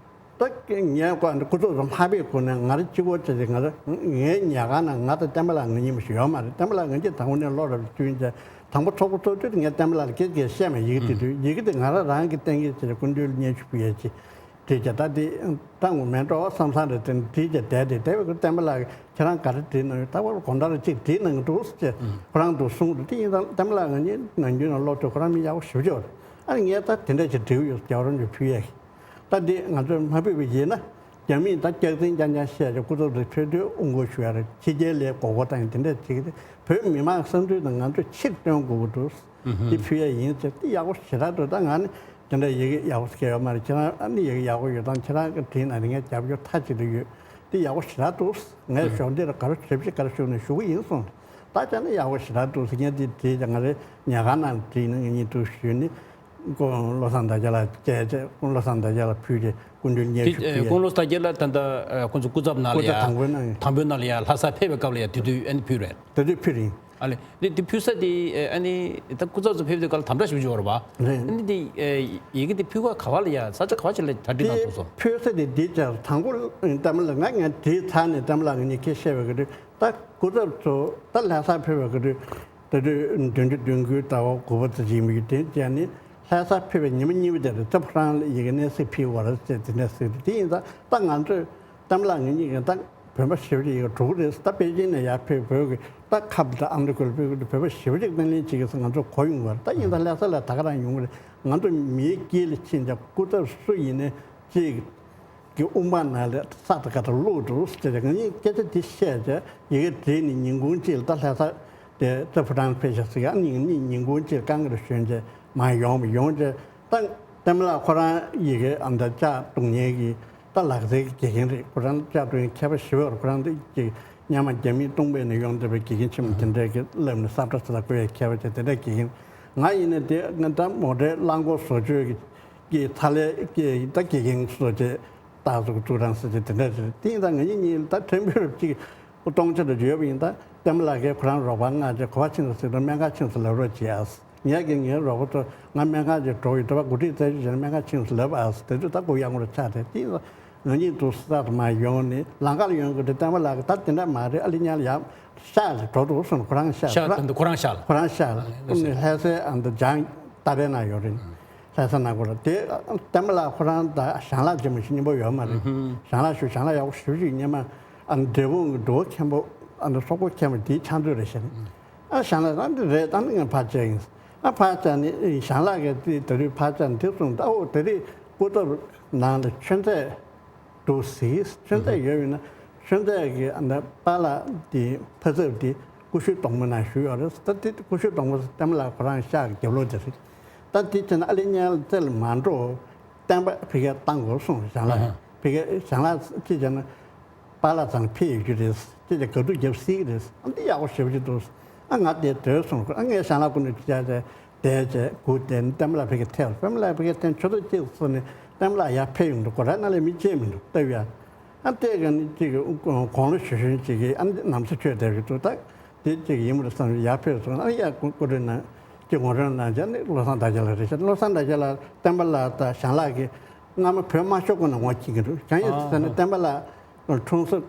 ད་ངས་ཀོ་སྐུ་ཚབ་ཚོ་མ་ཕེབས་གོང་ནས་ང་རང་གཅིག་པོ་བྱས་ཏེ་ང་རང་ངའི་ཉལ་ཁང་ནང་ང་དང་བསྟན་པ་ལགས་ང་གཉིས་མ་ཞིག་ཡོད་མ་རེད། བསྟན་པ་ལགས་ང་གཉིས་དང་པོ་ནས་སློབ་གྲྭར་བསྐྱོད་བྱས་དང་པོ་ཚོགས་པ་ཚོགས་དུས་ངས་བསྟན་པ་ལགས་ལ་སྐད་ཆ་བཤད་མ། ཡི་གེ་དེ་དུས་ཡི་གེ་དེ་ང་རང་རང་གི་གཏན་འཁེལ་བྱས་ཏེ་སྐུ་མདུན་ལ་སྙན་ཞུ་ཕུལ་ཡས་ཅིག་བྲིས་བྱས། ད་དེ་བཏང་དགོས་མེད་འགྲོ་བསམ་བསམ་རེད། དེ་བྲིས་བྱས་བསྡད་དེ་བསྡད་པའི་སྐབས་བསྟན་པ་ལགས་ཁྱེད་རང་ག་རེ་བྲིས་གནང་ཡོད། ད་བར་དགོང་དག་ལ་ཅིག་བྲིས་གནང་གི་འདུག་ཟེར་ཁོ་རང་འདུག་གསུངས་འདུག་དེ་ཡིན་ཙང་བསྟན་པ་ལགས་ང་གཉིས་ནམ་རྒྱུན་ནས་སློབ་དུས་ཁོ་རང་མི་ཡག་པོ་ཞེ་པོ་ཅིག་ཡོད་རེད། ཨ་ནི་ངས་ད་དེ་འདྲ་ཅིག་འབྲི་གི་ཡོད། རྒྱལ་བ་རིན་པོ་ཆེ་ཕུལ་ཡས། ད་འདི་ང་ཚོས་མ་ཕུལ་བ་ཡིན་ན། རྒྱ་མིས་ད་སྐྱག་རྫུན་རྐྱང་རྐྱང་བཤད་ཀྱང་སྐུ་ཚབ་ཚོ་ཕེབས་དུས་དབུ་འགོ་ཞུ་ཡ་རེད། ཕྱི་རྒྱལ་ལ་མགོ་སྐོར་བཏང་ཡ་དེ་འདྲ་བྱེད་ཀྱི་རེད། བོད་མི་མང་བསམ་ཚུལ་དང་ང་ཚོས་ཕྱིར་སྟོན་དགོས་ཀྱི་འདུག་འདི་ཕུལ་ཡ་ཡིན་ཟེར་དེ་ཡག་པོ་ཞེ་དྲག་འདུག་ད་ང་ནི་དེ་འདྲ་ཡི་གེ་ཡག་པོ་སྐྱེལ་ཡོད་མ་རེད། ཁྱེད་རང་ཨ་ནི་ཡི་གེ་ཡག་པོ་ཡོད་དང་ཁྱེད་རང་གི་བྲིས་ན་ནི་ངས་རྒྱབ་སྐྱོར་མཐའ་གཅིག་ཏུ་ཡོད། དེ་ཡག་པོ་ཞེ་དྲག་འདུག་ངས་གཞོགས་འདེགས་ལ་ག་རེ་ཞབས་ཕྱི་ག་རེ་ཞུ་ནས་ཞུ་གི་ཡིན་གསུངས། ད་བྱས་ན་ཡག་པོ་ཞེ་དྲག་འདུག་ཟེར། ངས་དེ་བྲིས་ཀྱང་ང་རའི་ཉལ་ཁང་ནང་བྲིས་ནས་ངེད་གཉིས་འདུག་ཞུས་ནས། ཀོ་བློ་བཟང་དར་རྒྱས་ལགས་སྐད་ཆ་བློ་བཟང་དར་རྒྱས་ལགས་ཕུལ་ཏེ་སྐུ་མདུན་སྙན་ཞུ་ཕུལ་ཡ། ཀོང་བློ་བཟང་དར་རྒྱས་ལགས་ད་ལྟ་ཁོང་ཚོ་སྐུ་ཚབ་ནང་ལ་ཡ། སྐུ་ཚབ་དང་པོའི་ནང་། དང་པོའི་ནང་ལ་ཡ་ལྷ་སར་ཕེབས་པའི་སྐབས་ལ་ཡ་དེ་དུས་ཨ་ནི་ཕུལ་རེད། དེ་དུས་ཕུལ་རིང་། ཨ་ལེ་འདི་འདི་ཕུལ་ས་དེ་ཨ་ནི་ད་སྐུ་ཚབ་ཚོ་ཕེབས་དུས་སྐབས་ལ་དམ་དྲག་ཞེ་པོ་ཅིག་ཡོད་རེད་པ། རེད། ཨ་ནི་འདི་ཡི་གེ་འདི་ཕུལ་ཁ་ག་བ་ལ་ཡ་ས་ཆ་ག་བ་ཅིག་ལ་གྲ་སྒྲིག་གནང་འདུག་སོང་། ཕུལ་ས་དེ་འདི་ཅར་དང་པོ་བསྟན་པ་ལགས་ང་ངས་བྲིས་ཚར་ནས་བསྟན་པ་ལགས་ང་གཉིས་ཁ་བཤད་པའི་སྐབས་དུས། ད་སྐུ་ཚབ་ཚོ་ད་ལྷ་སར་ཕེབས་པའི་སྐབས་དུས་ད་དུས་བདུན་ཅུ་དོན་དགུའི་ཟླ་བ་དགུ་པ་ཙམ་ཡིན་པ་ཡིན། དེ་བྱས་ནས་ལྷ་སར་ཕེབས་པའི་ཉི་མ་གཉིས་པ་དེར་ད་ཕོ་བྲང་ལ་ཡི་གེ་གནས་ཚུལ་ཕུལ་བ་རེད་ཟེར་དེ་འདྲ་ཟེར་དུས། དེ་ཡིན་ཙང་ད་ང་ཚོས་བསྟན་པ་ལགས་ང་གཉིས་ཀྱིས་ད་བོད་པ་ཞེ་པོ་ཅིག་ཡི་གེ་འབྲུ་གུ་རེད། ད་པེ་ཅིན་ནས་ཡར་ཕེབས་བོད་ཀྱི་ད་ཁབ་ད་ཨ་མདོ་ཁུལ་བོད་ཀྱི་བོད་པ་ཞེ་པོ་ཅིག་སྣེ་ལེན་བྱེད་ཀྱི་ཟེར་ང་ཚོ་གོ་ཡོང་བ་རེད། ད་ཡིན་ད་ལྷ་ས་ལ་ད་ག་རང་ཡོང་གི་རེད། ང་ཚོ་མིའི་དཀྱིལ་ལ་ཕྱིན་ཀྱང་སྐུ་ཚབ་སུ་ཡིན་ནའི་ཅིག་གི་དབུ་འཕང་ནང་ལ་ས་དང་ཁ་ཐག་བླུགས་འདུག་ཟེར་ཏེ་ང་གཉིས་སྐད་ཆ་འདི་བཤད་བྱས་ཡི་གེ་བྲིས་ནས་ཉིན་གུང་གཅིག་ལ་ད་ལྷ་ས་དེ་ད་ཕོ་བྲང་ཕེབས་ཤག་ཟེར་ག་ཨ་ནི་ཉིན་གུང་གཅིག་ལ་དཀའ་ངལ་ཞོན་བྱས་མར་ཡོང་བ་ཡོང་བྱས། ད་བསྟན་པ་ལགས་ཁོ་རང་ཡི་གེ་ཨ་མདའ་ལྕགས་བརྡུང་མཁན་གྱི་ད་ལག་རྩལ་གྱི་དགེ་རྒན་རེད། ཁོ་རང་ལྕགས་བརྡུང་མཁས་པ་ཞེ་པོ་རེད། ཁོ་རང་འདི་ཅིག་སྔོན་མ་རྒྱ་མིའི་ལྟུང་བའི་ནས་ཡོང་བསྡད་པའི་དགེ་རྒན་ཆེན་མོ་དེ་འདྲས་ཀྱིས་བསླབས་ནས་ས་བཀྲ་ས་ལ་བཀོད་ཡས་མཁས་པ་ཅིག་དེ་འདྲས་དགེ་རྒན། ང་ཡིན་ན་དེ་ང་ད་མོ་ཊའི་རླངས་འཁོར་བཟོ་བཅོས་ཀྱི་ཀྱི་ཚ་ལས་ཀྱི་ད་དགེ་རྒན་བཟོ་བྱས་ད་གཟུགས་གཙུག་རང་ཟེར་གྱི་དེ་འདྲ་རེད། དེ་ཡིན་ཙང་ང་གཉིས་གཉིས་ད་ཕྲན་བུ་རབ་ཅིག་སྟོང་ཆ་དུ་བརྗོད་པ་ཡིན། ད་བསྟན་པ་ལགས་ཀྱིས་ཁོ་རང་རོགས་པ་མངགས་བྱས་ག་པར་ཕྱིན་སོང་ཟེར་དུས་སྨན་ཁང་ཕྱིན་སོང་ལབ་རོགས་བྱེད་ཨ། ངས་ཀྱིས་ངའི་རོགས་པ་ཚོ་ང་སྨན་ཁང་ཅིག་འགྲོ་ཡོད། དེ་བར་གོ་སྒྲིག་རྩད་གཅོད་བྱས་ན་སྨན་ཁང་ཕྱིན་སོང་ལབ་ཨ། དེ་དུས་ད་གུ་ཡངས་པོ་ཆགས་ཏེ་དེ་ཡིན་ཙང་ང་གཉིས་འདུག་ས་དུ་མར་ཡོང་ནས་ལམ་ཁ་ལ་ཡོང་གི་འདུག་བསྟན་པ་ལགས་ཀྱིས་ད་དེ་འདྲ་མ་རེད། ཨ་ལི་ཉལ་ཡ་ཤག་ཅིག་འགྲོ་འདུག་གསུངས། ཁོ་རང་ཤག་ཤག་ཁོ་རང་ཁོ་རང་ཤག་ལ། ཁོ་རང་ཤག་ལ་ཨ་ལེ་ཨ་ནི་ལྷ་སའི་ཨ་མདའ་ལྕགས་ཏ་རའི་ནང་ཡོད་རེད། ལྷ་ས་ནང་སྐོར་ལ་དེ་བསྟན་པ་ལགས་ཁོ་རང་དང་ཞང་ལགས་ཅིག་མ་གཞི་སྙིང་པོ་ཡོད་མ་རེད། ཞང་ལགས་ཞུ་ཞང་ལགས་ཡག་པོ་ཞེ་པོ་ཅིག་སྔོན་མ་ཨ་ནི་འབྲས་སྤུངས་ཀྱི་འགྲོ་བ་མཁན་པོ་ཨ་ནི་སོག་པོ་མཁན་པོ་དེའི་ཕྱག་མཛོད་རེད་ཤག་ཨ་ཞང་ལགས་ཨ་འདི་རེད། ཨ་ནི་ངས་ཕར་བཅར་ཡིན། ཨ་ཕར་བཅར་ནས་ཞང་ལགས་ཀྱིས་དེ་ད་རེས་ཕར་བཅར་ནས་དེ་གསུངས། ཨ་འོ་ད་རེས་སྐུ་ཚབ་ནང་ལ་ཆོས་མཛད་འདུག་ཟེར། ཆོས་མཛད་ཡོད་པ་ཡིན་ན་ཆོས་མཛད་ཀྱི་ཨ་ནི་པཱ་ལགས་དེ་ཕ་ཚབ་དེ་ཀུ་ཤུ་སྡོང་པོ་ནང་བཞུགས་ཡོད་རེད། ད་དེ་ཀུ་ཤུ་སྡོང་པོ་བསྟན་པ་ལགས་ཁོ་རང་ཤག་གི་རྒྱབ་ལོགས་དེ་རེད། ད་དེ་བྱས་ན་ཨ་ལི་ཉལ་རྩེ་ལ་མ་འགྲོ། བསྟན་པ་ཕ་གིར་བཏང་དགོས་གསུངས། ཞང་ལགས་ཕ་གིར་ཞང་ལགས་ཅི་བྱས་ན་པཱ་ལགས་ཚང་ཕེབས་ཡོད་རྒྱུ་རེད། ཅི་བྱས་དགའ་སྡུག་རྒྱབ་སྲིད་ཀྱི་རེད། ཨ་འདི་ཡག་པོ་ཞེ་པོ་ཅིག་འདུག་ཨ་ང་དེ་སྡོད་གསུངས། ཨ་ངས་ཞང་ལགས་སྐུ་མདུན་ཅི་བྱས་བྱས་བསྡད་བྱས་སྒུག་བསྡད་ནས་བསྟན་པ་ལགས་ཕ་གིར་ཐལ། བསྟན་པ་ལགས་ཕ་གིར་ཐལ་ཆུ་ཚོད་གཅིག་ཙམ་ནས་བསྟན་པ་ལགས་ཡར་ཕེབས་ཡོང་འདུག་སྒོ་ར་ནང་ལ་མི་བརྗེད་མི་འདུག་ལྟ་བུ་ཡ། ཨ་ལྟས་ཀ་ནི་ཅིག་དགུང་ལོ་གཞོན་གཞོན་ཅིག་གིས་ཨ་ནི་ནམ་ཟླ་ཆོས་དེབ་ཀྱི་འདུག་ད་དེ་ཅིག་ཡིན་མོད་བསམ་ཡར་ཕེབས་སོང་། ཨ་ཡ་སྐུ་སྐུ་མགྲོན་གནང་ཅིག་ངོ་སྤྲོད་གནང་བྱས་ནི་བློ་བཟང་དར་རྒྱས་ལགས་རེད་ཤག་བློ་བཟང་དར་རྒྱས་ལགས་བསྟན་པ་ལགས་དང་ཞང་ལགས་ཀྱིས་སྔ་མ་བོད་དམར་ཤོག་སྒང་ནས་ངོ་མཁྱེན་གྱི་འདུག་གང་ཡིན་ཟེར་ན་བསྟན་པ་ལགས་འཁྲུངས་ས་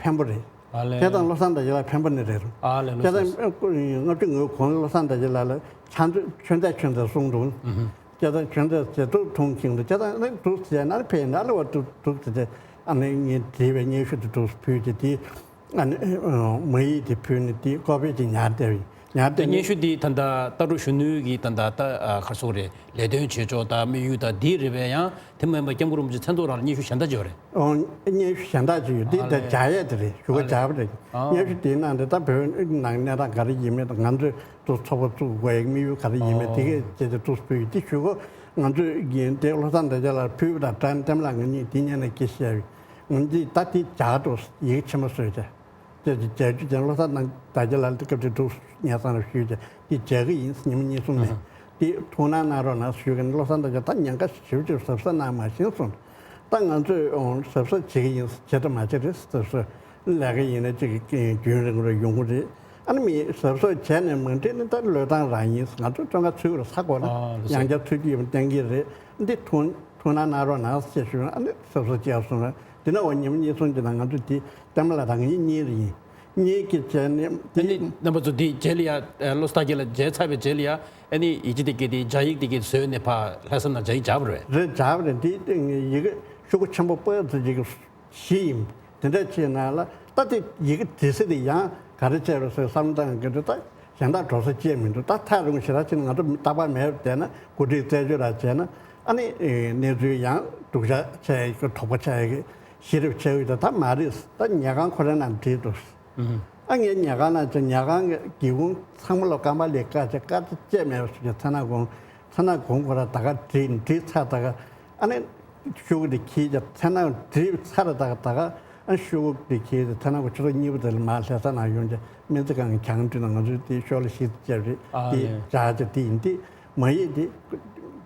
འཕན་པོ་རེད། ཨ་ལས། དེ་དང་བློ་བཟང་དར་རྒྱས་ལགས་འཕན་པོ་ནས་རེད། ཨ་ལས་ལགས་སོ། དེ་དང་ལྔ་བཅུ་ང་དགུ་གོང་བློ་བཟང་དར་རྒྱས་ལགས་ལ་ཆང་མཛོད་ཆོས་མཛད་ཆོས་མཛད་གསུངས་འདུག་དེ་དང་ཆོས་མཛད་ཟེར་ཐུག་མཐོང་མཁན་འདུག་དེ་དང་ནི་འདུག་ཟེར་ན་ཕེབས་ན་ལ་བ་འདུག་འདུག་ཟེར་ཏེ་ཨ་ནི་ངས་བྲིས་པའི་སྙན་ཞུ་དེ་འདུག་ཕུལ་ཏེ་དེ་ཨ་ནི་མ་ཡིག་དེ་ཕུལ་ནས་དེ་ཀོ་པི་ཅིག་ཉར་བསྡད་ཡིན། ཉར་བསྡད་སྙན་ཞུ་དེ་ད་ལྟ་ལྟ་གྲུབ་གཞོན་ནུའི་གི་ད་ལྟ་ད་ག་རེ་ཟེར་དགོས་རེད། ལས་དོན་བྱེད་ཕྱོགས་དང་དམིགས་ཡུལ་དང་འདི་རེད་པས། ཡང་དེ་མ་ཡིན་པ་སྐྱབས་མགོན་རིན་པོ་ཆེ་མཚན་ཐོག་རང་ལ་སྙན་ཞུ་གཞན་དག་ཅིག་ཡོད་རེད། ཨོ། སྙན་ཞུ་གཞན་དག་ཅིག་ཡོད། འདི་ཨ་ད་ལས། སྦྱར་ཡས་དེ་རེད། ཞུ་ཨ་ག་ལས། སྦྱར་བ་རེད། ཨོ། སྙན་ཞུ་དེའི་ནང་དུ་ད་བོད་ནང་གནས་སྟངས་ག་རེ་ཡིན་མིན་དང་ང་ཚོས་དུ་ཚོགས་པ་བཙུགས་དགོས་ཡག་དམིགས་ཡུལ་ག་རེ་ཡིན་མིན་དེ་ཨོ། གས་བྱས་ཏེ་ཐུགས་སུ་ཕུལ་ཡོད། དེ་ཞུ་གོ། ང་ཚོས་རྒན་དེ་བློ་བཟང་དར་རྒྱས་ལགས་ཕུལ་བ་དང་སྦྲགས་བསྟན་པ་ལགས་ང་གཉིས་དེ་སྔོན་ནས་སྐད་ཆ་བཤད་ཡོད། ང་ཚོས་ད་དེ་སྦྱར་འགྲོ། ཡི་གེ་ཆེན་པོ་བཟོས་བྱས། དེ་དེ་མཇལ་རྒྱུ་དེ་བློ་བཟང་དང་དར་རྒྱས་ལགས་དེ་སྐབས་དེ་འདུག་ངས་བསམ་རེ་ཞུས་བྱས་དེ་མཇལ་གི་ཡིན། ཉི་མ་གཉིས་གསུམ་ནས་དེ་ཐུགས་སྣང་གནང་རོགས་གནང་ཞུས་ཀྱང་བློ་བཟང་དར་རྒྱས་ད་ཉེན་ཁ་ཞེ་པོ་ཅིག་གཟབ་གཟབ་གནང་མ་ཤེས་གསུངས། ད་ང་ཚོས་གཟབ་གཟབ་བྱེད་ཀྱི་ཡིན། བྱེད་དང་མ་བྱེད་རེད་གཟབ་གཟབ། ལས་ཀ་ཡིན་ན་ཅིག་རྒྱུན་རིང་རུ་ཡོང་གི་རེད། ཨ་ནི་མི་གཟབ་གཟབ་བྱས་ནས་མ་འགྲིག་ན་ད་བློས་བཏང་རང་ཡིན། ང་ཚོས་བཙོན་ཁང་ཚུད་རུ་ཚ་དགོས་ན་ཡང་བསྐྱར་ཚུད་རྒྱུ་ཡིན་པ་གཏན་འཁེལ་རེད། འདི་ཐུགས་ ཐུགས་སྣང་གནང་རོགས་གནང་ཞེས་ཞུས། ཨ་ནི་གཟབ་གཟབ་བྱས་སོང་ར། དེ་ནས་འོ་ཉི་མ་གཉིས་གསུམ་གྱི་ནང་ང་ཚོ་དེ་ལྟད་མོ་ལ་རང་ཉིད་གཉིས་རེ་ཡིན། གཉིས་ཀྱི་བྱས་ནས་ཨ་དེ་ནི་རྣམ་པ་ཚོ་དེ་རྗེས་ལ་ཡ་ཨ་བློ་བཟང་རྒྱལ་ལགས་མཇལ་ཚར་བའི་རྗེས་ལ་ཡ་ཨ་ནི་ཡི་གེ་དེ་གའི་དེ་སྦྱར་ཡིག་དེ་གའི་བཟོས་ནས་ཕར་ལྷ་ས་ནང་སྦྱར་ཡིག་སྦྱར་བ་རེད། རེད། སྦྱར་བ་རེད། དེ་ཡི་གེ་ཤོག་གུ་ཆེན་པོ་པོ་ཙི་ཅིག་གི་བཞི་ཡིན། དེ་འདྲ་བྱས་ན་ལ་ད་དེ་ཡི་གེ་འབྲི་ས་དེ་ཡང་ག་རེ་བྱས་རོ་ཟེར་བསམ་བློ་བཏང་གི་འདུག་ད་གཞན་དག་འགྲོ་ས་ཅིག་མི་འདུག་ད་ཐག་རིང་ཞེ་དྲག་ཕྱིན་ན་ང་ཚོ་རྟག་པར་མེད་པར་བསྡད་ན་གོ་སྒྲིག་རྩད་གཅོད་ར་བྱས་ན་ཨ་ནི་གནས་ཚུལ་ཡང་སྡུག་ཅག་ཆགས་ཡ་གི་དོགས་པ་ཆགས་ཡ་གི་ཤེས་རབ་ཆགས་ཡོད་ད། ད་མ་རེད། ད་ཉལ་ཁང་ཁོ་རང་ནང་བྲིས་འདུག་ཨ་ངའི་ཉལ་ཁང་ནང་ཚོ་ཉལ་ཁང་གི་སྒེའུ་ཁུང་ཚང་མ་ལ་སྐམ་པ་ལས་ཀ་བྱེད་ཀ་ཚ་བཅད་མེད་པ་ཞིག་གི་ཚེ་ན་དགོང་ཚེ་ན་དགོང་ཁོ་ར་ད་ག་བྲིས་བྲིས་ཚར་ད་ག་ཨ་ནི་ཤོག་གུ་དེ་ཁྱེར་ཀྱང་ཚེ་ན་བྲིས་ཚར་ད་ག་ད་ག་ཨ་ཤོག་གུ་དེ་ཁྱེར་ཀྱང་ཚེ་ན་དགོང་ཆུ་ཚོད་གཉིས་པ་དེ་ལ་མར་ལྷ་ས་ནང་ཡོང་ཀྱང་སྨན་རྩིས་ཁང་གི་གྱང་བྲིས་ན་ང་ཚོས་དེ་ཤོག་ལ་ཞིག་བཅར་རེད། ཨ་དེ་ལས་བྱ་བྱ་དེ་ཡིན་དེ་མ་ཡིག་དེ་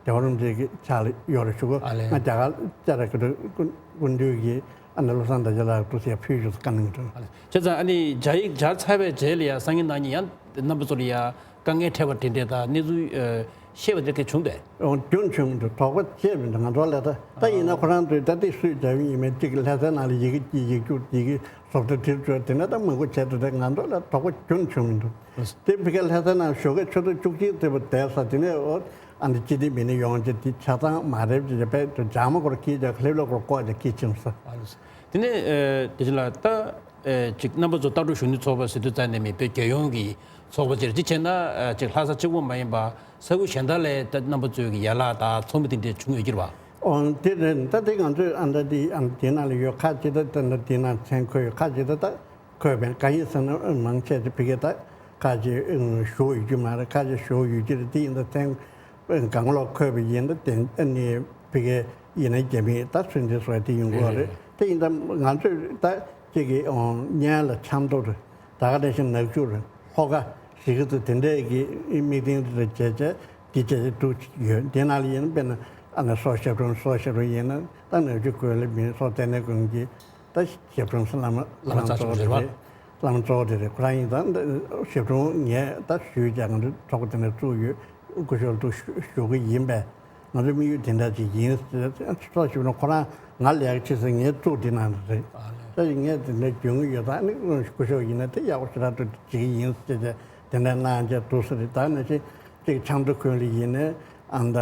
རྒྱལ་བ་རིན་པོ་ཆེ་གི་ཕྱག་ལ་ཡོད་རེད། ཤོག་གུ་ཨ་ལས་ང་རྒྱ་གར་བཅར་ར་གི་འདུག་སྐུ་སྐུ་མདུན་གྱི་ཨ་ནི་བློ་བཟང་དར་རྒྱས་ལགས་ཏུ་ཟེར་ཕུལ་ཞུ་བཀའ་གནང་གི་འདུག་ཨ་ལས་བྱས་ཙང་ཨ་ནི་སྦྱར་ཡིག་སྦྱར་ཚར་བའི་རྗེས་ལ་ཡ་སང་ཉིན་གནངས་ཉིན་ཡང་རྣམ་པ་ཚོ་ལ་ཡ་དཀའ་ངལ་འཕྲད་པ་དེ་འདྲས་དང་གནས་ཚུལ་ཨ་ཤེས་པ་དེ་ག་བྱུང་བས། འོ་རྒྱུན་བྱུང་མི་འདུག་དོགས་པ་བྱས་མི་འདུག་ང་ཚོ་ལ་ད་ད་ཡིན་ན་ཁོ་རང་ཚོས་ད་དེ་སུས་སྦྱར་ཡིན་མིན་གཅིག་ལྷ་སའི་ནང་ལ་ཡི་གེ་གཅིག་ཡིག་རྒྱུགས་ཡི་གེ་བཟོ་ལྟ་བྲིས་བཅུག་དེ་འདྲ་ད་མང་པོ་བྱས་འདུག་དེ་ང་ཚོ་ལ་དོགས་པ་རྒྱུན་བྱུང་མི་འདུག་དེ་ཕ་གིར་ལྷ་སའི་ནང་ཞོགས་ཀས་ཆུ་ཚོད་བཅུ་གཅིག་ཙམ་པ་བསྡད་ས་དེ་ནས་འོ་ཨ་འདི་སྤྱི་བདེ་མི་སྣ་ཡོང་རྗེས་དེ་ཆ་ཚང་མ་རེད་ཅེས་བྱས་དུ་ཇག་མ་སྐོར་ཁྱེར་ཀྱང་ལྷེབ་ལྷེབ་སྐོར་ལྐོག་ཀྱང་ཁྱེར་ཕྱིན་སོང་། དེ་ནས་ཨ་དེ་ཅི་ལ་ད་ཨ་ཅིག་རྣམ་པ་ཚོ་ལྟ་གྲུབ་གཞོན་ནུའི་ཚོགས་པ་ཟེར་དུས་ཙང་ནས་མི་བོད་རྒྱལ་ཡོངས་ཀྱི་ཚོགས་པ་ཅིག་རེད། ཅིག་བྱས་ན་ཨ་ཅིག་ལྷ་ས་གཅིག་པོ་མ་ཡིན་པ་ས་ཁུལ་གཞན་དག་ལ་ད་རྣམ་པ་ཚོའི་གི་ཡན་ལག་དང་ཚོགས་མི་དེ་འདྲས་བྱུང་ཡོད་ཀྱི་རེད་པ། ཨོ་དེ་རེད། ད་དེ་ང་ཚོས་ཨ་འདྲ་དེ་ཨ་དེ་ནང་ལ་ཡོད་ཁ་ཅིག་ད་ད་འདྲ་དེ་ནང་མཚན་འཁོད་ཡོད་ཁ་ཅིག་ད་ད། འཁོད་པའི་གང་ཡིན་ཟེར་ན་མང་ཆེ་དེ་ཕ་གིར་ད་ཁ་ཅིག་ཞུགས་ཡོད་ཀྱི་མ་རེད། ཁ་ཅིག་ཞུགས་ཡོད་ཀྱི་རེད། དེ་ཡིན་ད་ཚན་གང་ལོག་འཁོད་པ་ཡིན་ད་དེ་ཨ་ནི་ཕ་གིར་ཡིན་ན་རྒྱ་མི་ད་ཚུན་ཚོད་སོགས་དེ་ཡིན་དགོས་རེད། དེ་ཡིན་ད་ང་ཚོས་ད་ཅིག་གི་གཉེན་ལ་ཆབ་མདོ་རེད། ད་ག་ནང་བཞིན་ནག་ཆུ་རེད། ལྷོ་ཁ་གཞིས་ཀ་རྩེ་དེ་འདྲས་ཀྱི་དམིགས་རྟེན་རེ་བྱས་བྱས་འདི་བྱས་བྱས་འདུག་ཡོད། དེ་ནང་ལ་ཡིན་ན་དཔེར་ན་ཨ་ནི་སོག་ཞབས་དྲུང་སོག་ཞབས་དྲུང་ཡིན་ན་ད་ནག་ཆུ་དགོན་ལ་མིན་སོག་ལྟེ་གནས་དགོན་གྱི་ད་ཞབས་དྲུང་སོགས་བླ་མ་བླ་མ་གཙོ་བོ་དེ་རེད། བླ་མ་གཙོ་བོ་དེ་རེད། ཁོ་རང་ཡིན་ཙང་ཞབས་དྲུང་ངས་ད་ཞུས་ཀྱང་ང་ཚོ་ཚོགས་པ་དེ་འདྲ་བཙུགས་ཡོད། སྐུ་ཞབས་ལ་ཞུ་གི་ཡིན་པས་ང་ཚོ་དམིགས་ཡུལ་དེ་འདྲ་ཅིག་ཡིན། སོག་ཞབས་དྲུང་ཁོ་རང་ང་ལས་ཀ་བྱེད་སར་ངས་བཙུགས་དེ་གནང་ནི་རེད། ད་ངས་དེ་འདྲ་འཇོན་གི་ཡོད། ད་ནི་སྐུ་ཞབས་ཡིན་ན་དེ་ཡག་པོ་ཞེ་དྲག་ཏུ་བྱེད་ཀྱི་ཡིན་ཟེར་བྱས་དེ་འདྲ་གནང་བྱས་འདུག་ས་རེད། ད་ནང་བཞིན་ཅིག་ཆབ་མདོ་ཁུལ་ལ་ཡིན་ན་ཨ་ད་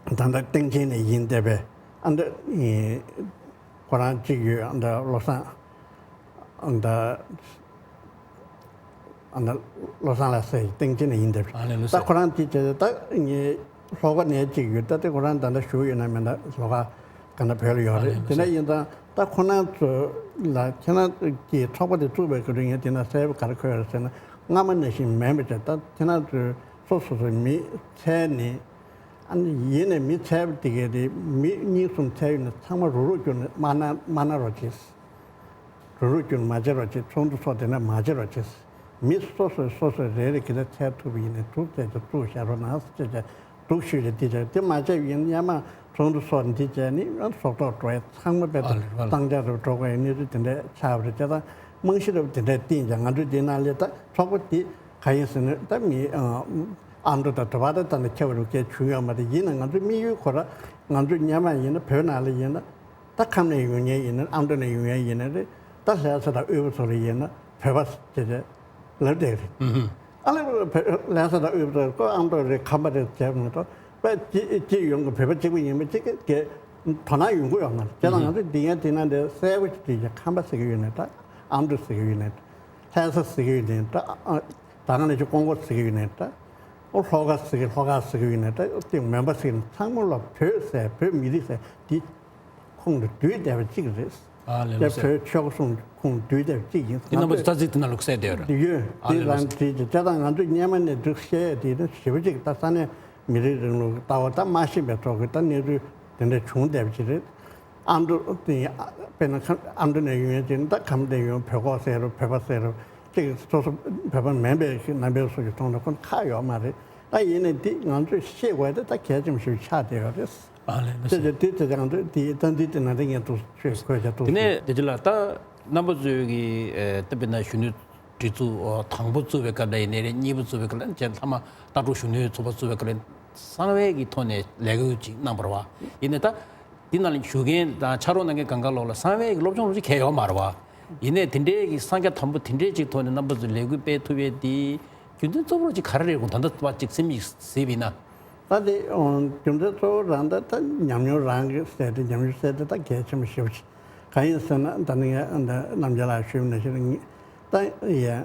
ད་ལྟ་སྟེང་ཆེན་ནས་ཡིན་བསྡད་པའི་ཨ་འདྲ་ཁོ་རང་གཅིག་ཡོད། ཨ་འདྲ་བློ་བཟང་ཨ་འདྲ་ཨ་འདྲ་བློ་བཟང་ལགས་ཟེར་སྟེང་ཆེན་ནས་ཡིན་བསྡད་པ། ཨ་ནི་ལོ་ད་ཟེར་ཁོ་རང་གཅིག་བྱས་ད་ངའི་ལྷོ་ཁ་ནས་གཅིག་ཡོད། ད་དེ་ཁོ་རང་ད་ལྟ་བཞུགས་ཡོད་ན་མེད་ན་ལྷོ་ཁ་ག་འདྲ་བོད་ལ་ཡོད་རེད། དེ་འདྲ་ཡིན་ཙང་ད་ཁོ་རང་ཚོ་ལ་ཁྱེད་རང་གི་ཚོགས་པ་དེ་བཙུགས་པའི་སྐབས་དུས་ངས་དེ་ན་གསལ་པོ་ག་རེ་འཁོད་ཡོད་རེད་ཟེར་ན་སྔ་མ་ནང་བཞིན་མིན་པ་བྱས་ད་ཁྱེད་རང་ཚོས་སོ་སོ་སོའི་མི་འཚོལ་ནས། ཨ་ནི་ཡིན་ནའི་མི་འཚོལ་བ་དེ་གའི་རེད། མི་གཉིས་གསུམ་འཚོལ་ཡོང་ན་ཚང་མ་རུག་རུག་གྱུར་ནས་མ་གནང་མ་གནང་རོགས་བྱེད། རུག་རུག་གྱུར་ནས་མ་བྱེད་རོགས་བྱེད། ཚོགས་འདུ་ཚོགས་དེ་འདྲ་མ་བྱེད་རོགས་བྱེད། མི་སོ་སོས་སོ་སོས་རེ་རེ་གི་ལ་འཚོལ་ཐུབ་པ་ཡིན་ནའི་འདུག་ཟེར་གྱི་བཙུགས་བཞག་རོགས་གནང་ཟེར་བྱས་འདུག་ཞུས་ལ་དེ་བྱས་དེ་མ་བྱས་ཡིན་ན་སྔ་མ་ཚོགས་འདུ་ཚོགས་འདི་བྱས་ནི་ཨ་ཟོག་ཐོག་འགྲོ་ཡ་ཚང་མ་དཔེ་ཨ་ལེ་ཨ་ལེ། གཙང་ཆག་རུ་འགྲོ་དགོས་ཡ་གནས་ཚུལ་དེ་འདྲ་ཆགས་པ་རེད། བྱས་ཙང་རྨང་གཞི་རབ་དེ་འདྲ་བཏིང་ཀྱང་ང་ཚོས་དེ་ནང་ལས་ད་ཚོགས་པ་དེ་ག་ཡིན་ཟེར་ན་ད་མི་ཨ་མདོ་དང་དུ་བ་ད་ད་ནི་ཁྱད་པར་རུ་སྐད་བྱུང་ཡོད་མ་རེད། ཡིན་ན་ང་ཚོའི་དམིགས་ཡུལ་ཁོ་ར་ང་ཚོ་སྔ་མ་ཡིན་ན་བོད་ནང་ལ་ཡིན་ན་ད་ཁམས་ནས་ཡོང་མཁན་ཡིན་ན་ཨ་མདོ་ནས་ཡོང་མཁན་ཡིན་ན་རེད། ད་ལྷ་ས་དང་དབུས་པ་ཚོ་ལ་ཡིན་ན་བོད་པ་ཟེར་བྱས་ལབ་བསྡད་རེད། ཨ་ལེ་བོད་ལྷ་ས་དང་དབུས་པ་ཚོ་ཁོ་ཨ་མདོ་རེད་ཁམས་པ་རེད་བྱས་མ་གཏོགས་དཔེ་སྐྱིད་སྐྱིད་ཡོང་གི་བོད་པ་གཅིག་པུ་ཡིན་པ་གཅིག་གི་དོ་སྣང་ཡོང་གི་ཡོད་མ་རེད། བྱས་ཙང་ང་ཚོས་འདི་ཡན་དེ་ན་འདི་གསལ་པོ་ཞིག་བྲིས་ཀྱང་ཁམས་པ་ཟེར་གི་ཡོད་ནའི་འདྲ། ཨ་མདོ་ཟེར་གི་ཡོད་ནའི་འདྲ། ལྷ་ས་ཟེར་གི་ཡོད་ནའི་འདྲ། ཨ་ད་ག་ནང་བཞིན་ཀོང་པོ་ཟེར་གི་ཡོད་ནའི་འདྲ། ཨོ་ལྷོ་ཁ་ཟེར་གི་ལྷོ་ཁ་ཟེར་གི་ཡོད་ནའི་འདྲ། ཨོ་དེ་མོན་པ་ཟེར་གི་ཚང་མ་ལ་བོད་ཟེར་བོད་མི་རིགས་ཟེར་འདི་ཁོང་དུ་བསྡུས་བསྡད་པ་གཅིག་རེད། ཨ་ལེ་ལེ། དེ་བོད་ཆོལ་ཁ་གསུམ་ཁོང་བསྡུས་བསྡད་པ་གཅིག་ཡིན། དེ་རྣམ་པ་ཚོ་རྩ་ཚིག་དེ་ནང་ལ་གསལ་བསྡད་ཡོད་རེད། ཡོད། ཨ་དེ་ལེ་ལེ། རང་བྲིས་ཀྱི་བྱས་ཙང་ང་ཚོས་སྔོན་མ་ནས་འདུག་བཤད་ཡ་དེ་ནི་ཞེ་པོ་གཅིག་ད་ས་གནས་མི་རིགས་རིང་ལུགས་ལྟ་བ་ད་མ་ཤེས་པའི་ཐོག་གི་ད་གནས་ཚུལ་དེ་འདྲ་བྱུང་བསྡད་པ་ཅིག་རེད། ཨ་མདོ་དེ་དཔེར་ན་ཁ་ཨ་མདོ་ནས་ཡོང་ཡ་ཅིག་ད་ཁམས་ནས་ཡོང་བོད་ཁོག་ཟེར་རོ་བོད་པ་ཟེར་རོ་ཅིག་སོ་སོ་བོད་པ་མིན་པའི་ནང་པའི་སོ་ཞིག་མཐོང་ན་ཁོ་ཁག་ཡོད་མ་རེད། ད་ཡིན་ནའི་འདི་ང་ཚོས་ཤེས་དགོས་དེ་ད་གལ་ཆེན་པོ་ཞིག་ཆགས་བསྡད་ཡོད་རེད། ཨ་ལེ་མི་དེ་ཚོ་དེ་ཚོ་ང་ཚོས་དེའི་རྩ་འཛིན་དེ་ནང་དེ་ངས་ཏོག་ཙམ་ཤོད་དགོས་ཀྱང་ཏོག་དེ་ཙམ་ནས་དེ་ཅི་ལ་ད་རྣམ་པ་ཚོས་ཀྱི་ད་དཔེར་ན་གཞོན་ནུ་སྒྲིག་འཛུགས་དང་པོ་བཙུགས་པའི་སྐབས་ལ་ཡིན་ནའི་རེད། གཉིས་པ་བཙུགས་པའི་སྐབས་ལ་ཡིན་ནའི་རེད། མཐའ་མ་ལྟ་གྲུབ་གཞོན་ནུའི་ཚོགས་པ་བཙུགས་པའི་སྐབས་ལ་ཡིན། གསང་བའི་གི་ཐོག་ནས་ལས་འགུལ་ཅིག་གནང་བ་རེད་བ། ཡིན་ནའི་ད་འདི་ནང་ལ་ཞུགས་མཁན་དང་ཕྱག་རོགས་གནང་མཁན་སྒང་ག་ལོག་ལ་གསང་བའི་གི་སློབ་སྦྱོང་རོགས་ཅིག་གས་ཡོད་མ་རེད་བ། ཡིན་ནའི་དེ་འདྲའི་གི་གསང་རྒྱ་དམ་པོ་དེ་འདྲའི་ཅིག་ཐོག་ནས་རྣམ་པ་ཚོས་ལས་འགུལ་སྤེལ་ཐུབ་ཡས་དེ་རྒྱུ་མཚན་གཙོ་བོ་ཅིག་ག་རེ་རེད་དགོངས་ད་ལྟ་བ་ཅིག་སེམས་ཡིག་གཟིགས་པ་ཡིན་ན། ད་དེ་རྒྱུ་མཚན་གཙོ་བོ་རང་ད་ད་ཉམས་མྱོང་རང་གི་ཟེར་ཏེ་ཉམས་མྱོང་ཟེར་ཏེ་ད་གལ་ཆེན་པོ་ཞེ་པོ་ཅིག་གང་ཡིན་ཟེར་ན་ད་ནི་ངས་ཨ་ད་རྣམ་རྒྱལ་ལགས་ཞུས་པ་ནང་བཞིན་ད་ཡ།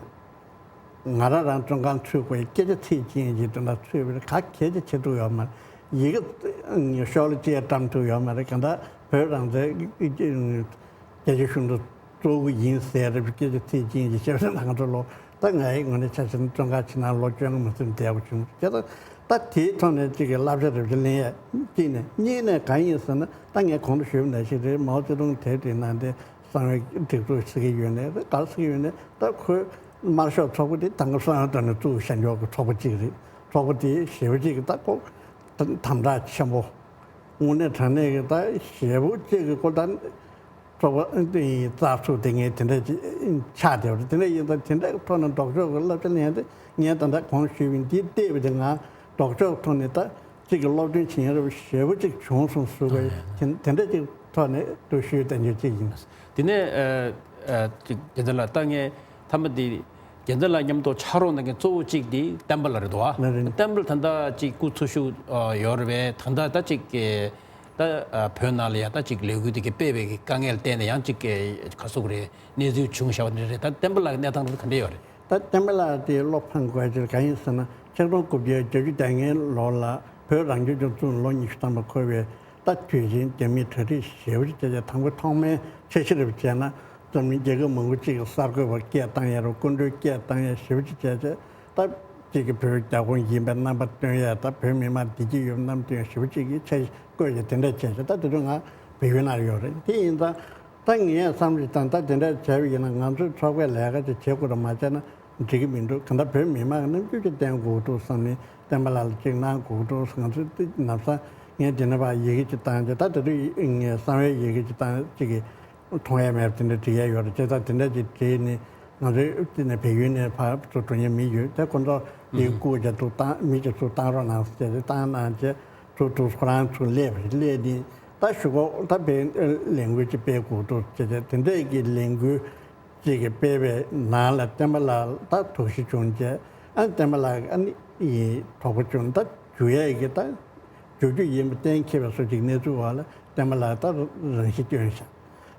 ང་རང་རང་བཙོན་ཁང་ཚུད་དགོས་ཡ་སྐད་ཆ་ཚིག་གཅིག་གཉིས་ཀྱི་དོན་དག་ཚུད་པའི་ག་གལ་ཆེ་ཆེ་ཐུབ་ཡོད་མ་རེད། ཡི་གེ་ཤོག་ལེ་གཅིག་བཀྲམ་ཐུབ་ཡོད་མ་རེད། གང་ལྟར་བོད་རང་བཙན་རྒྱལ་སྤྱིའི་གཞུང་དུ་གཙོ་བོ་ཡིན་ཟེར་རེད། སྐད་ཆ་ཚིག་གཅིག་གཉིས་ཀྱི་ཤོག་ལེ་ནང་དུ་ལོག་ད་ངའི་ངོས་ནས་ཆ་བཞག་ན་བཙོན་ཁང་ཕྱི་ནང་ལོ་བཅོ་ལྔ་མ་ཟིན་བསྡད་པ་བྱུང་། དེ་ད་ད་དེའི་ཐོག་ནས་གཅིག་གི་བསླབ་བྱ་རེ་བ་ཅིག་ལེན་ཡ་གཅིག་ནས། གཉིས་ནས་གང་ཡིན་ཟེར་ན་ད་ངས་གོང་དུ་ཞུས་པ་ནང་བཞིན་རེད། མའོ་ཙེ་ཏུང་དེབ་དེའི་ནང་དེ་གསང་བའི་སྒྲིག་འཛུགས་ཟེར་གྱི་ཡོད་ནའི་རེད། ག་རེ་ཟེར་གྱི་ཡོད་ནའི་ད་ཁོའི་དམར་ཤོག་ཚོགས་པ་དེ་ད་སྔ་གསང་བའི་ཐོག་ནས་བཙུགས་བཞག་ཆོག་གི་ཚོགས་པ་གཅིག་རེད། ཚོགས་པ་དེ་ཞེ་པོ་གཅིག་གི་ད་ཁོ་དམ་དྲག་ཆེན་པོ། དངོས་གནས་དྲང་གནས་ཀྱི་ད་ཞེ་པོ་གཅིག་གི་ཁོ་ད་ཚོགས་པ་དེ་རྩ་ཚུགས་དེ་ངས་དེ་འདྲ་ཅིག་ཆགས་བསྡད་པ་རེད། དེ་འདྲ་ཡིན་ཙང་དེ་འདྲའི་ཐོག་ནས་ལྡོག་ཕྱོགས་ཀྱི་བསླབ་བྱ་ལེན་ཡ་དེ་ངས་ད་ལྟ་གོང་ཞུས་པའི་འདི་བལྟས་པ་དེ་ང་ལྡོག་ཕྱོགས་ཐོག་ནས་ད་གཅིག་གི་སློབ་སྟོན་བྱེད་ཡ་རེ་བ་ཞེ་པོ་གཅིག་བྱུང་སོང་ཟེར་བའི་དེ་དེ་འདྲ་ཅིག་ཐོག་ནས་འདུག་ཞུས་བསྟན་རྒྱུ་གཅིག་ཡིན། དེ་ནས་ཨ་ཨ་ཅིག་རྒྱལ་མཚན་ལགས་ད་ངས་མཐའ་མ་དེ་རྒྱལ་མཚན་ལགས་མཉམ་དུ་ཕྱག་རོགས་གནང་མཁན་གཙོ་བོ་གཅིག་དེ་བསྟན་པ་ལགས་རེད་འདུག་ཨ། ལགས་རེད། བསྟན་པ་ལགས་ད་ལྟ་ཅིག་སྐུ་འཚོ་བཞུགས་ཨ་ཡོད་རེད་པས། ད་ལྟ་ད་ཅིག་ཨེ་ད་ཨ་བོད་ནང་ལ་ཡ་ད་ཅིག་ལས་འགུལ་དེ་གའི་སྤེལ་བའི་གི་དཀའ་ངལ་བརྟེན་ནས་ཡང་ཅིག་ཨེ་ག་ཟེར་དགོས་རེད། གནས་ཚུལ་བྱུང་བཞག་པ་དེ་རེད། ད་བསྟན་པ་ལགས་ཀྱི་གནས་སྟངས་དེ་ག་འདྲ་ཡོད་རེད། ད་བསྟན་པ་ལགས་དེ་བློ་ཕམ་དགོས་ཡ་ཅིག་གང་ཡིན་ཟེར་ན་ཆིག་སྟོང་དགུ་བརྒྱ་བརྒྱད་ཅུ་གྱ་ལྔའི་ལོ་ལ་བོད་རང་སྐྱོང་ལྗོངས་བཙུགས་ནས་ལོ་ཉི་ཤུ་ཐམ་པ་འཁོར་བའི་ད་དུས་ཆེན་རྒྱ་མིའི་གྲ་སྒྲིག་ཞེ་པོ་ཅིག་བྱས་བྱས། དང་པོ་ཐོག་མའི་འཆར་གཞི་རེ་བྱས་ན་འཛམ་གླིང་རྒྱལ་ཁབ་མང་པོ་ཅིག་གིས་གསར་འགོད་པ་སྐད་བཏང་ཡ་རུ་སྐུ་མགྲོན་སྐད་བཏང་ཡ་ཞེ་པོ་ཅིག་བྱས་བྱས། ད་ཅིག་གིས་བོད་རྒྱ་ཁོངས་ཡིན་པའི་རྣམ་པ་སྟོན་ཡ། ད་བོད་མི་མང་བདེ་སྐྱིད་ཡོད་པའི་རྣམ་སྟོན་ཡ་ཞེ་པོ་ཅིག་གིས་འཆར་གཞི་བཀོད་ཡ་དེ་འདྲ་བྱས་བྱས། ད་དེ་དུས་ང་བལ་ཡུལ་ནང་ཡོད་རེད། དེ་ཡིན་ཙང་ད་ངས་བསམ་བློ་ཞིག་བཏང་། ད་དེ་འདྲ་བྱས་པ་ཡིན་ན་ང་ཚོའི་ཚོགས་པས་ལས་ཀ་ཅིག་བྱེད་དགོས་རེད་མ་བྱས་ན་འགྲིག་གི་མི་འདུག་གང་ལྟར་བོད་མི་མང་གི་རྣམ་འགྱུར་ཅིག་བསྟན་དགོས་འདུག་བསམ་ནས་བསྟན་པ་ལགས་ལ་ཅིག་གནང་དགོས་འདུག་ང་ཚོས་དེ་ནམ་སང་ངས་འདི་ནས་ཕར་ཡི་གེ་ཅིག་བཏང་རྗེས་ད་དེ་དུས་ངས་གསང་བའི་ཡི་གེ་ཅིག་བཏང་། ཅིག་གིས་མཐོང་ཡ་མེད་པ་དེ་འདྲ་བྲིས་ཡ་ཡོད་རེད། བྱས་ཙང་དེ་འདྲ་ཅིག་བྲིས་ནས་ང་ཚོའི་དེ་ནས་བལ་ཡུལ་ནས་ཕར་ཚུར་འགྲོ་མཁན་མི་ཡོད་དེ་ཁོ་ཚོ་ཡི་གེ་བསྐུར་རྗེས་ཚུར་བཏང་། མི་ཅིག་ཚུར་བཏང་རོགས་གནང་ཟེར་བྱས་བཏང་གནང་རྗེས་ཚུར་དུ་ཁོ་རང་ཚུར་སླེབས་པ་རེད། སླེབས་ནས་ད་གཞུག་གུ་ད་བོད་ལས་འགུལ་ཅིག་སྤེལ་དགོས་འདུག་ཅེས་བྱས་དེ་འདྲས་ཀྱི་ལས་འགུལ་ཅིག་གི་སྤེལ་བའི་ནང་ལ་བསྟན་པ་ལགས་ད་དོགས་གཞི་བྱུང་རྗེས་ཨ་བསྟན་པ་ལགས་ཨ་ནི་ཡི་དོགས་པ་བྱུང་། ད་འཇུ་ཡས་ཀྱི་ད་འཇུ་རྒྱུ་ཡིན་པ་གཏན་འཁེལ་བའི་བཟོ་ཅིག་གནས་ཚུལ་འོག་ལ་བསྟན་པ་ལགས་ད་རང་ཤི་བསྐྱོན་བཞག་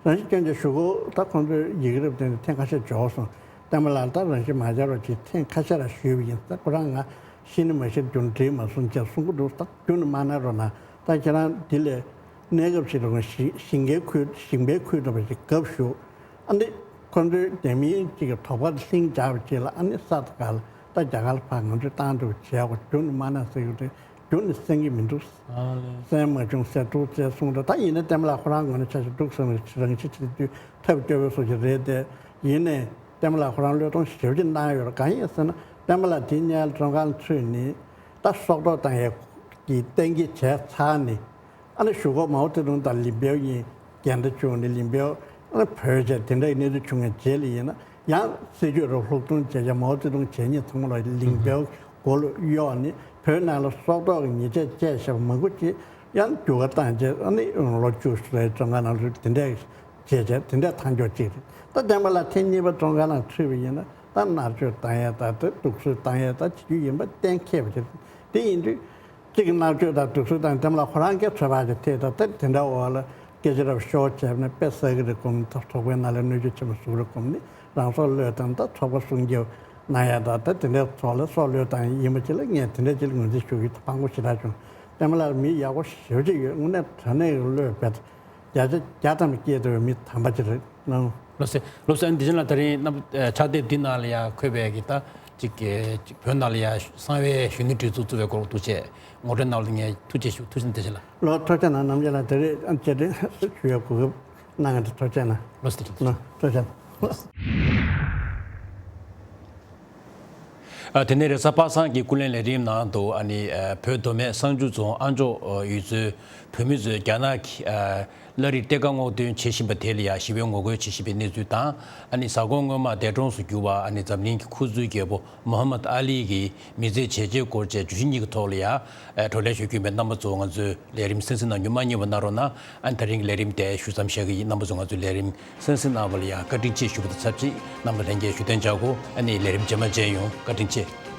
རང་ཤི་བསྐྱོན་རྗེས་གཞུག་གུ་ད་ཁོང་ཚོས་ཡི་གེ་རབས་དེ་ནས་ཐེངས་ཁ་ཤས་འབྱོར་སོང་། བསྟན་པ་ལགས་ད་རང་ཤི་མ་བྱ་རོགས་ཅེས་ཐེངས་ཁ་ཤས་ར་ཞུས་པ་ཡིན། ད་ཁོ་རང་ང་ཤི་ནི་མ་ཤི་རྒྱུ་འགྲིག་མ་སོང་ཅེས་གསུང་གི་འདུག་ད་རྒྱུན་ནས་མ་གནང་རོགས་གནང་། ད་ཁྱེད་རང་འདི་ལས་གནས་སྐབས་ཤིག་རིང་ཞིང་ཞིང་ཁའི་ཁུལ་ཞིང་པའི་ཁུལ་འདྲ་བ་ཞིག་རྒྱབ་བཞུགས། ཨ་འདི་ཁོ་ཚོའི་དེ་མིན་ཅིག་གི་དོགས་པ་ལྷིང་འཇགས་པ་ཅིག་ལ་ཨ་ནི་ས་དང་ག་ལ་ད་རྒྱ་གར་ལ་ཕར་ང་ཚོས་བཏང་འགྲོ་བྱས་གོ་རྒྱུན་ནས་མ་གནང་ཟེར་གི་རེད། རྒྱུན་ནས་གསན་གྱི་མི་འདུག་ཨ་ལེ། གསན་མ་བྱུང་ཟེར་འདུག་ཅེས་གསུངས་འདུག་ད་ཡིན་ན་བསྟན་པ་ལགས་ཁོ་རང་ངོས་ནས་ཆ་ཞིག་འདུག་བསམ་རང་ཤི་བྱེད་དུས་ཐབས་སྐྱོ་བོའི་བཟོ་ཞིག་རེད་དེ། ཡིན་ནའི་བསྟན་པ་ལགས་ཁོ་རང་བློས་གཏོང་ཞེ་པོ་ཅིག་གནང་ཡོད་རེད། གང་ཡིན་ཟེར་ན་བསྟན་པ་ལགས་དེ་སྔོན་ལ་བཙོན་ཁང་ཚུད་ནས་ད་སྲོག་ཐོག་བཏང་ཡས་ཀྱི་གཏན་འཁེལ་བྱས་ཚར་ནས། ཨ་ནི་གཞུག་གུ་མའོ་ཙེ་ཏུང་དང་ལིན་པའོ་གཉིས་འགལ་ཟླ་བྱུང་ནས་ལིན་པའོ་ཨ་ནི་བྲོས་བྱས་དེ་འདྲའི་གནས་ཚུལ་བྱུང་བའི་རྗེས་ལ་ཡིན་ན་ཡང་སྲིད་ཇུས་རུ་ལྷུག་གཏོང་བྱས་བྱས་མའོ་ཙེ་ཏུང་བྱས་ཉེས་ཚང་མ་ལ་ལིན་པའོ་མགོ་ལ་གཡོགས་ནས་བོད་ནང་ལ་སྲོག་ཐོག་གི་ཉེས་ཆད་བཅད་བཞག་པ་མང་པོ་ཅིག་ཡང་འགྱུར་བ་བཏང་བྱས་ཨ་ནི་ལོ་བཅུ་ཙམ་བཙོན་ཁང་ནང་ལ་དེ་འདྲའི་བྱས་བྱས་དེ་འདྲའི་ཐང་ཆོག་ཅིག་རེད། ད་བསྟན་པ་ལགས་ཐེངས་གཉིས་པ་བཙོན་ཁང་ནང་ཚུད་པ་ཡིན་ན་ད་མནར་གཅོད་བཏང་ཡས་ད་དེ་སྡུག་གསོད་བཏང་ཡས་ད་བྱེད་རྒྱུ་ཡིན་པ་གཏན་འཁེལ་བ་ཅིག་རེད། དེ་ཡིན་དུས། གཅིག་གི་མནར་གཅོད་དང་སྡུག་གསོད་དང་བསྟན་པ་ལགས་ཁོ་རང་གི་ཚོད་དཔག་ཅིག་ཐེབས་དང་ད་དེ་འདྲ་འོག་ལ་སྐད་ཆ་རབ་ཤོར་བྱས་ནས་དཔེ་བསགས་ཀྱི་རེད་སྒོམ། ད་ཚོགས་པའི་ནང་ལ་གནོད་སྐྱོན་ཆེན་པོ་བཟོ་གི་རེད་སྒོམ་ནི་རང་སྲོག་བློས་བཏང་ད་ཚོགས་པ་སྲུང་སྐྱོབ་གནང་ཡ་ད་ད་དེ་འདྲའི་ཚོགས་ལ་སྲོག་བློས་བཏང་ཡིན་པ་ཅིག་ལ་ངས་དེ་འདྲ་ཅིག་ལ་ངོས་འཛིན་ཞུ་གི་ཕངས་པོ་ཞེ་དྲག་བྱུང་། བསྟན་པ་ལགས་མི་ཡག་པོ་ཞེ་པོ་ཅིག་ཡོད། དངོས་གནས་དྲང་གནས་ཀྱི་བློས་འབད་བརྒྱ་ཆ་བརྒྱ་ཐམ་པ་སྐྱེས་ཐུབ་པའི་མི་དམ་པ་ཅིག་རེད། ལགས་སོ། ལགས་སོ། ཨ་ནི་འདི་བཞིན་ལ་ད་རིང་རྣམ་ཕྱག་དེབ་འདི་ནང་ལ་ཡང་འཁོད་པའི་གི་ད་ཅིག་གི་ཅིག་བོད་ནང་ལ་ཡང་གསང་བའི་གཞོན་ནུ་སྒྲིག་འཛུགས་བཙུགས་པའི་སྐོར་ཐུགས་རྗེ་ངོ་སྤྲོད་གནང་བ་ལ་ངས་ཐུགས་རྗེ་ཞུ། ཐུགས་རྗེ་ཆེ་འདི་བཞིན་ལ། ལགས་ཐུགས་རྗེ་གནང་། རྣམ་རྒྱལ་ལགས་དེ་རིང་ཨ་ནི་བཅར་འདྲི་ཞུ་ཡའི་གོ་སྐབས་གནང་བ་དེ་ཐུགས་རྗེ་གནང་། ལགས་སོ། ཐུགས་རྗེ་གནང་། ལགས་ཐུགས་རྗེ་གནང་། ཨ་དེ་ནས་རེས་གཟའ་པ་སངས་ཀྱི་སྐུ་ལས་ལས་རིམ་ནང་དུ་ཨ་ནི་ཨ་བོད་མདོ་སྨད་བསང་ཆུ་རྫོང་ཨ་མཆོག་ཨ་ཡུལ་ཚོའི་བོད་མི་ཚོས་རྒྱ་ནག་གི་ཨ་ ལྷ་རིས་གཏེར་ཁ་སྔོག་འདོན་བྱེད་བཞིན་པ་དེ་ལ་ཡང་ཞི་བའི་ངོ་རྒོལ་བྱེད་བཞིན་པའི་གནས་ཚུལ་དང་། ཨ་ནི་གཟའ་འཁོར་སྔོན་མ་འདས་གྲོངས་སུ་གྱུར་པ་ཨ་ནི་འཛམ་གླིང་གི་ཁུ་ཚུར་རྒྱལ་པོ་མོ་ཧམ་མད་ཨ་ལི་གི་མི་ཚེའི་བྱས་རྗེས་སྐོར་བཅས་བརྗོད་གཞི་གཉིས་ཀྱི་ཐོག་ལ་ཡང་བགྲོ་གླེང་ཞུ་རྒྱུ་ཡིན་པས། རྣམ་པ་ཚོ་ང་ཚོའི་ལས་རིམ་གསན་གཟིགས་གནང་རྒྱུ་མ་བསྙེལ་བ་གནང་རོགས་གནང་། ཨ་ནི་ད་རིང་གི་ལས་རིམ་དེ་ཞུ་མཚམས་བཞག་གི་ཡིན། རྣམ་པ་ཚོ་ང་ཚོའི་ལས་རིམ་གསན་གཟིགས་གནང་བ་ལ་ཡང་བཀའ་དྲིན་ཆེ་ཞུ་བ་དང་ཆབས་ཅིག་རྣམ་པ་ལྷན་རྒྱས་བཞུགས་གདན་འཇགས་དགོས། ཨ་ནི་ལས་རིམ་རྗེས་མ་མཇལ་ཡོང་། བཀའ་དྲིན་ཆེ།